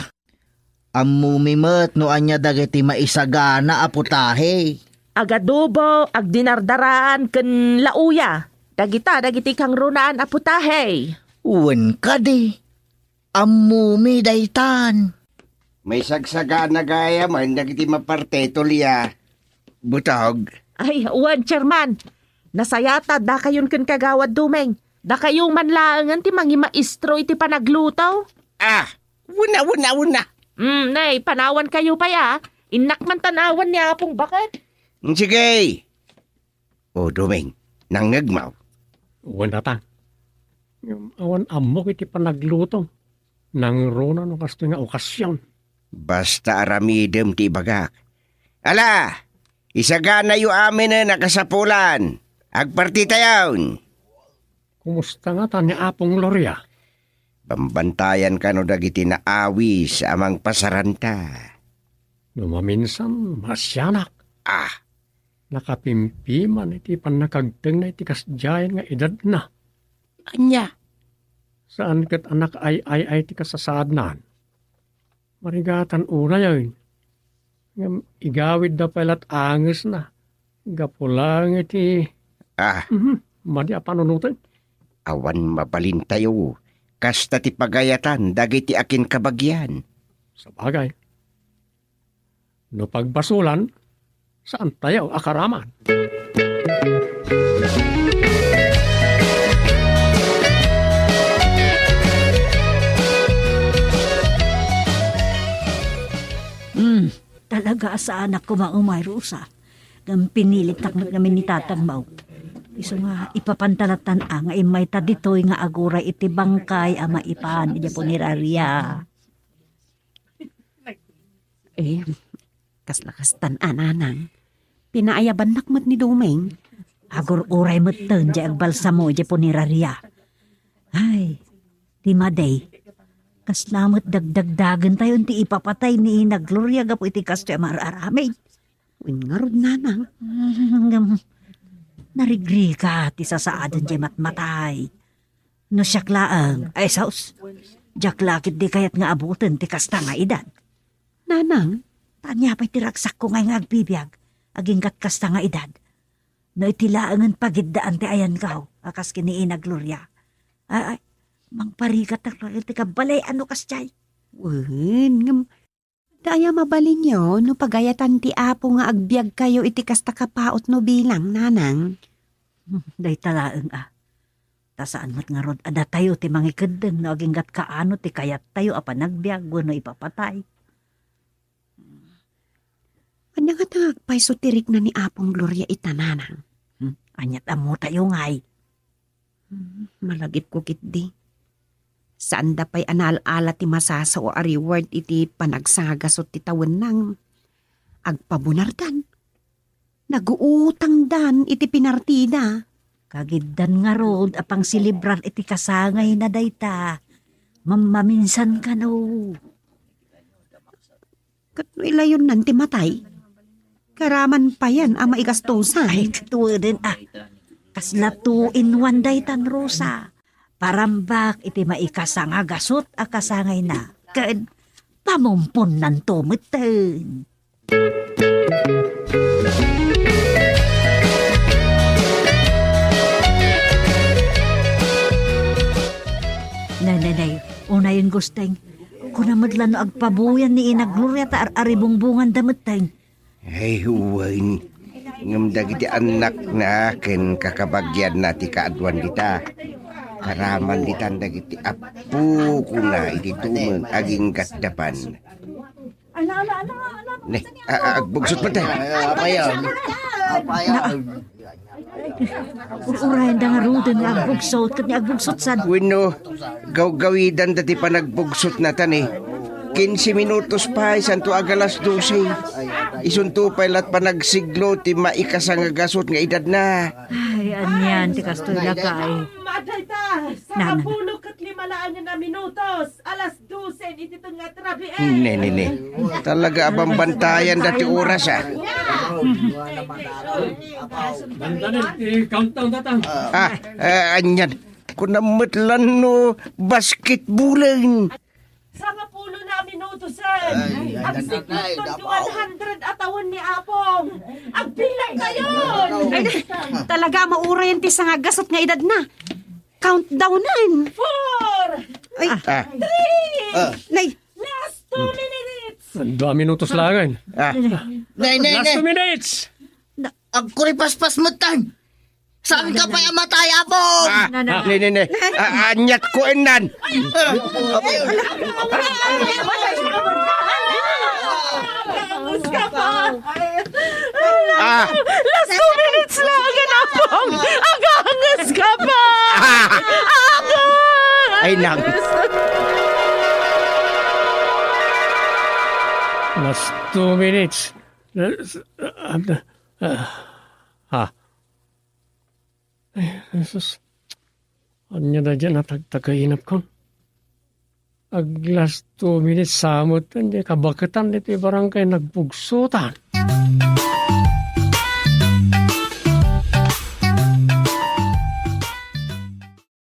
Ammomi met no ania dagiti maisagana a putahe. Agadobo, agdinardaraan, ken lauya. Dagita dagiti kangrunaan a putahe. Wen kadi, ammomi daytan. Maisagsagana gayam dagiti maparte, Tulia. Butog. Ay, wen, Chairman. Nasayat a dakayon ken Kagawad Dumeng. Dakayo man laengen ti mangimaestro iti panagluto. Ah, una, una, una. Mm, nay, panawan kayo pay, ah. Innak man tan awan ni Apong Baket. Mm, sige. O, Dumeng, nangngegmo? Wen, Tatang. Ngem awan ammok iti panagluto. Nangruna no kastoy nga okasion. Basta aramidem ti ibagak. Ala, isaganayo aminen a kasapulan. Agpartitayon. Kumusta ngata ni Apong Gloria? Bambantayan kano dagiti naawis a mangpasaranta. No maminsan, maasianak. Ah. Nakapimpiman iti pannakagtengna iti kasdiayen nga edadna. Ania? Saan ket a nakaay-ay-ay ti kasasaadnan. Marigatan unayen. Ngem igawidda pay lat angesna. Gapu laeng iti Ah. Mhm. Madi a panunoten. Awan mabalintayo. Kasta ti pagayatan dagiti akinkabagian. Sabagay. No pagbasolan, saantayo a karaman. Hmm, talaga a saanak koma umay, Rosa. Ngem pinilitak met ngamin ni tatang mo. Isu nga, ipapanta lattan a nga immay ta ditoy nga aguray iti bangkay a maipan iti puneraria. Eh, kasla kastan a, nanang. Pinaayabannak met ni Doming. Agur-uray metten diay agbalsamo diay puneraria. Ay, ti madi. Kasla met dagdagdagentayon ti ipapatay ni Ina Gloria gapu iti kastoy a mar-aramid. Wen ngarud, nanang. Ngem, narigrigat ti sasaaden diay matmatay. No siak laeng, ay sus, diak la ketdi kayat nga abuten ti kasta nga edad. Nanang? Ania pay ti ragsakko ngay nga agbibiag, aginggat kasta nga edad? No iti laengen pagiddaan ti ayanko, a kas ken ni Ina Gloria. Ay, ay, mangparigatak la iti kabbalay a no kasdiay. Wen, ngem, da aya mabalinyo no pagayatan ti Apo nga agbiagkayo iti kasta kapaut no bilang, nanang? Hmm, dayta laeng a. Ta saan met ngarud a datayo ti mangikeddeng no aginggat kaano ti kayattayo a panagbiag wenno ipapatay. Ania ngata nga agpayso ti rikna ni Apong Gloria ita, nanang? Hmm, aniat ammotayo ngay? Hmm, malagipko ketdi. Saanda pay a naal-ala ti masasao a reward iti panagsangagasut ti tawennang. Agpabunardan. Naguutangdan iti pinartida. Kagiddan ngarud a pangselebrar iti kasangayna dayta. Mammaminsan kano. Ket no ilayonnan ti matay, karaman payen a maigastosan. Ay, ket wen a. Kasla two in one daytan, Rosa. Parambak iti maikasanga gasut a kasangayna. Ken pamumpunnanto metten. Gusteng, kuna met la no agpabuyan ni Ina Gloria ta ar-aribungbonganda metten. Ay, wen. Ngem dagiti annakna ken kakabagianna ti kaaduan dita. Karaman ditan dagiti appokona iti tumeng agingga adda pan. Ne, a-, a-, agbugsot man tayo. Ay, apayan. Apayan. Ur-urayanda ngaruden nga agbugsot, ket ni agbugsot sad. Wenno, gawgawidanda ti panagbugsotna ta ni. Kinse minutos pay, santo aga alas dose. Isunto pay la't panagsiglo ti maikasangagaso nga edadna. Ay, anian ti kastoy, lakay. Madayta, Nana. Sangapulo ket lima laengen a minutos. Alas dose iti tengnga ti rabii. Ne, ne, ne. Talaga a bambantayan dati oras, a. Dandanin ti countdown data. A, a, anian. Kunam met la no basketballen. Sangapulo na a minutos, sir. Ay, ay, ay, ay, ay, one hundred a tawen ni Apong. Agbilay kayo! Ay, talaga, maurayen ti sangagasat nga edadna. Countdownen. Four! Ay. A. Three! A. Nay. Last two minutes! Dua minutos laengen. A. Nay, nay, nay. Last two minutes! Agkuripaspas metten. Saan ka pay a matay, Apong? A, ne, ne, ne. A, aniat ko ennan. Aganges ka pa! A. Last two minutes laengen, Apong! Aganges ka pa! A. Aganges! Ay, nang. Last two minutes. Last, uh, uh, uh, ha. Ay, Jesus. Ania daydiay a natagtagainepkon? Ag-last two minutes sa met, ania kabaketan ditoy barangay nagbugsotan.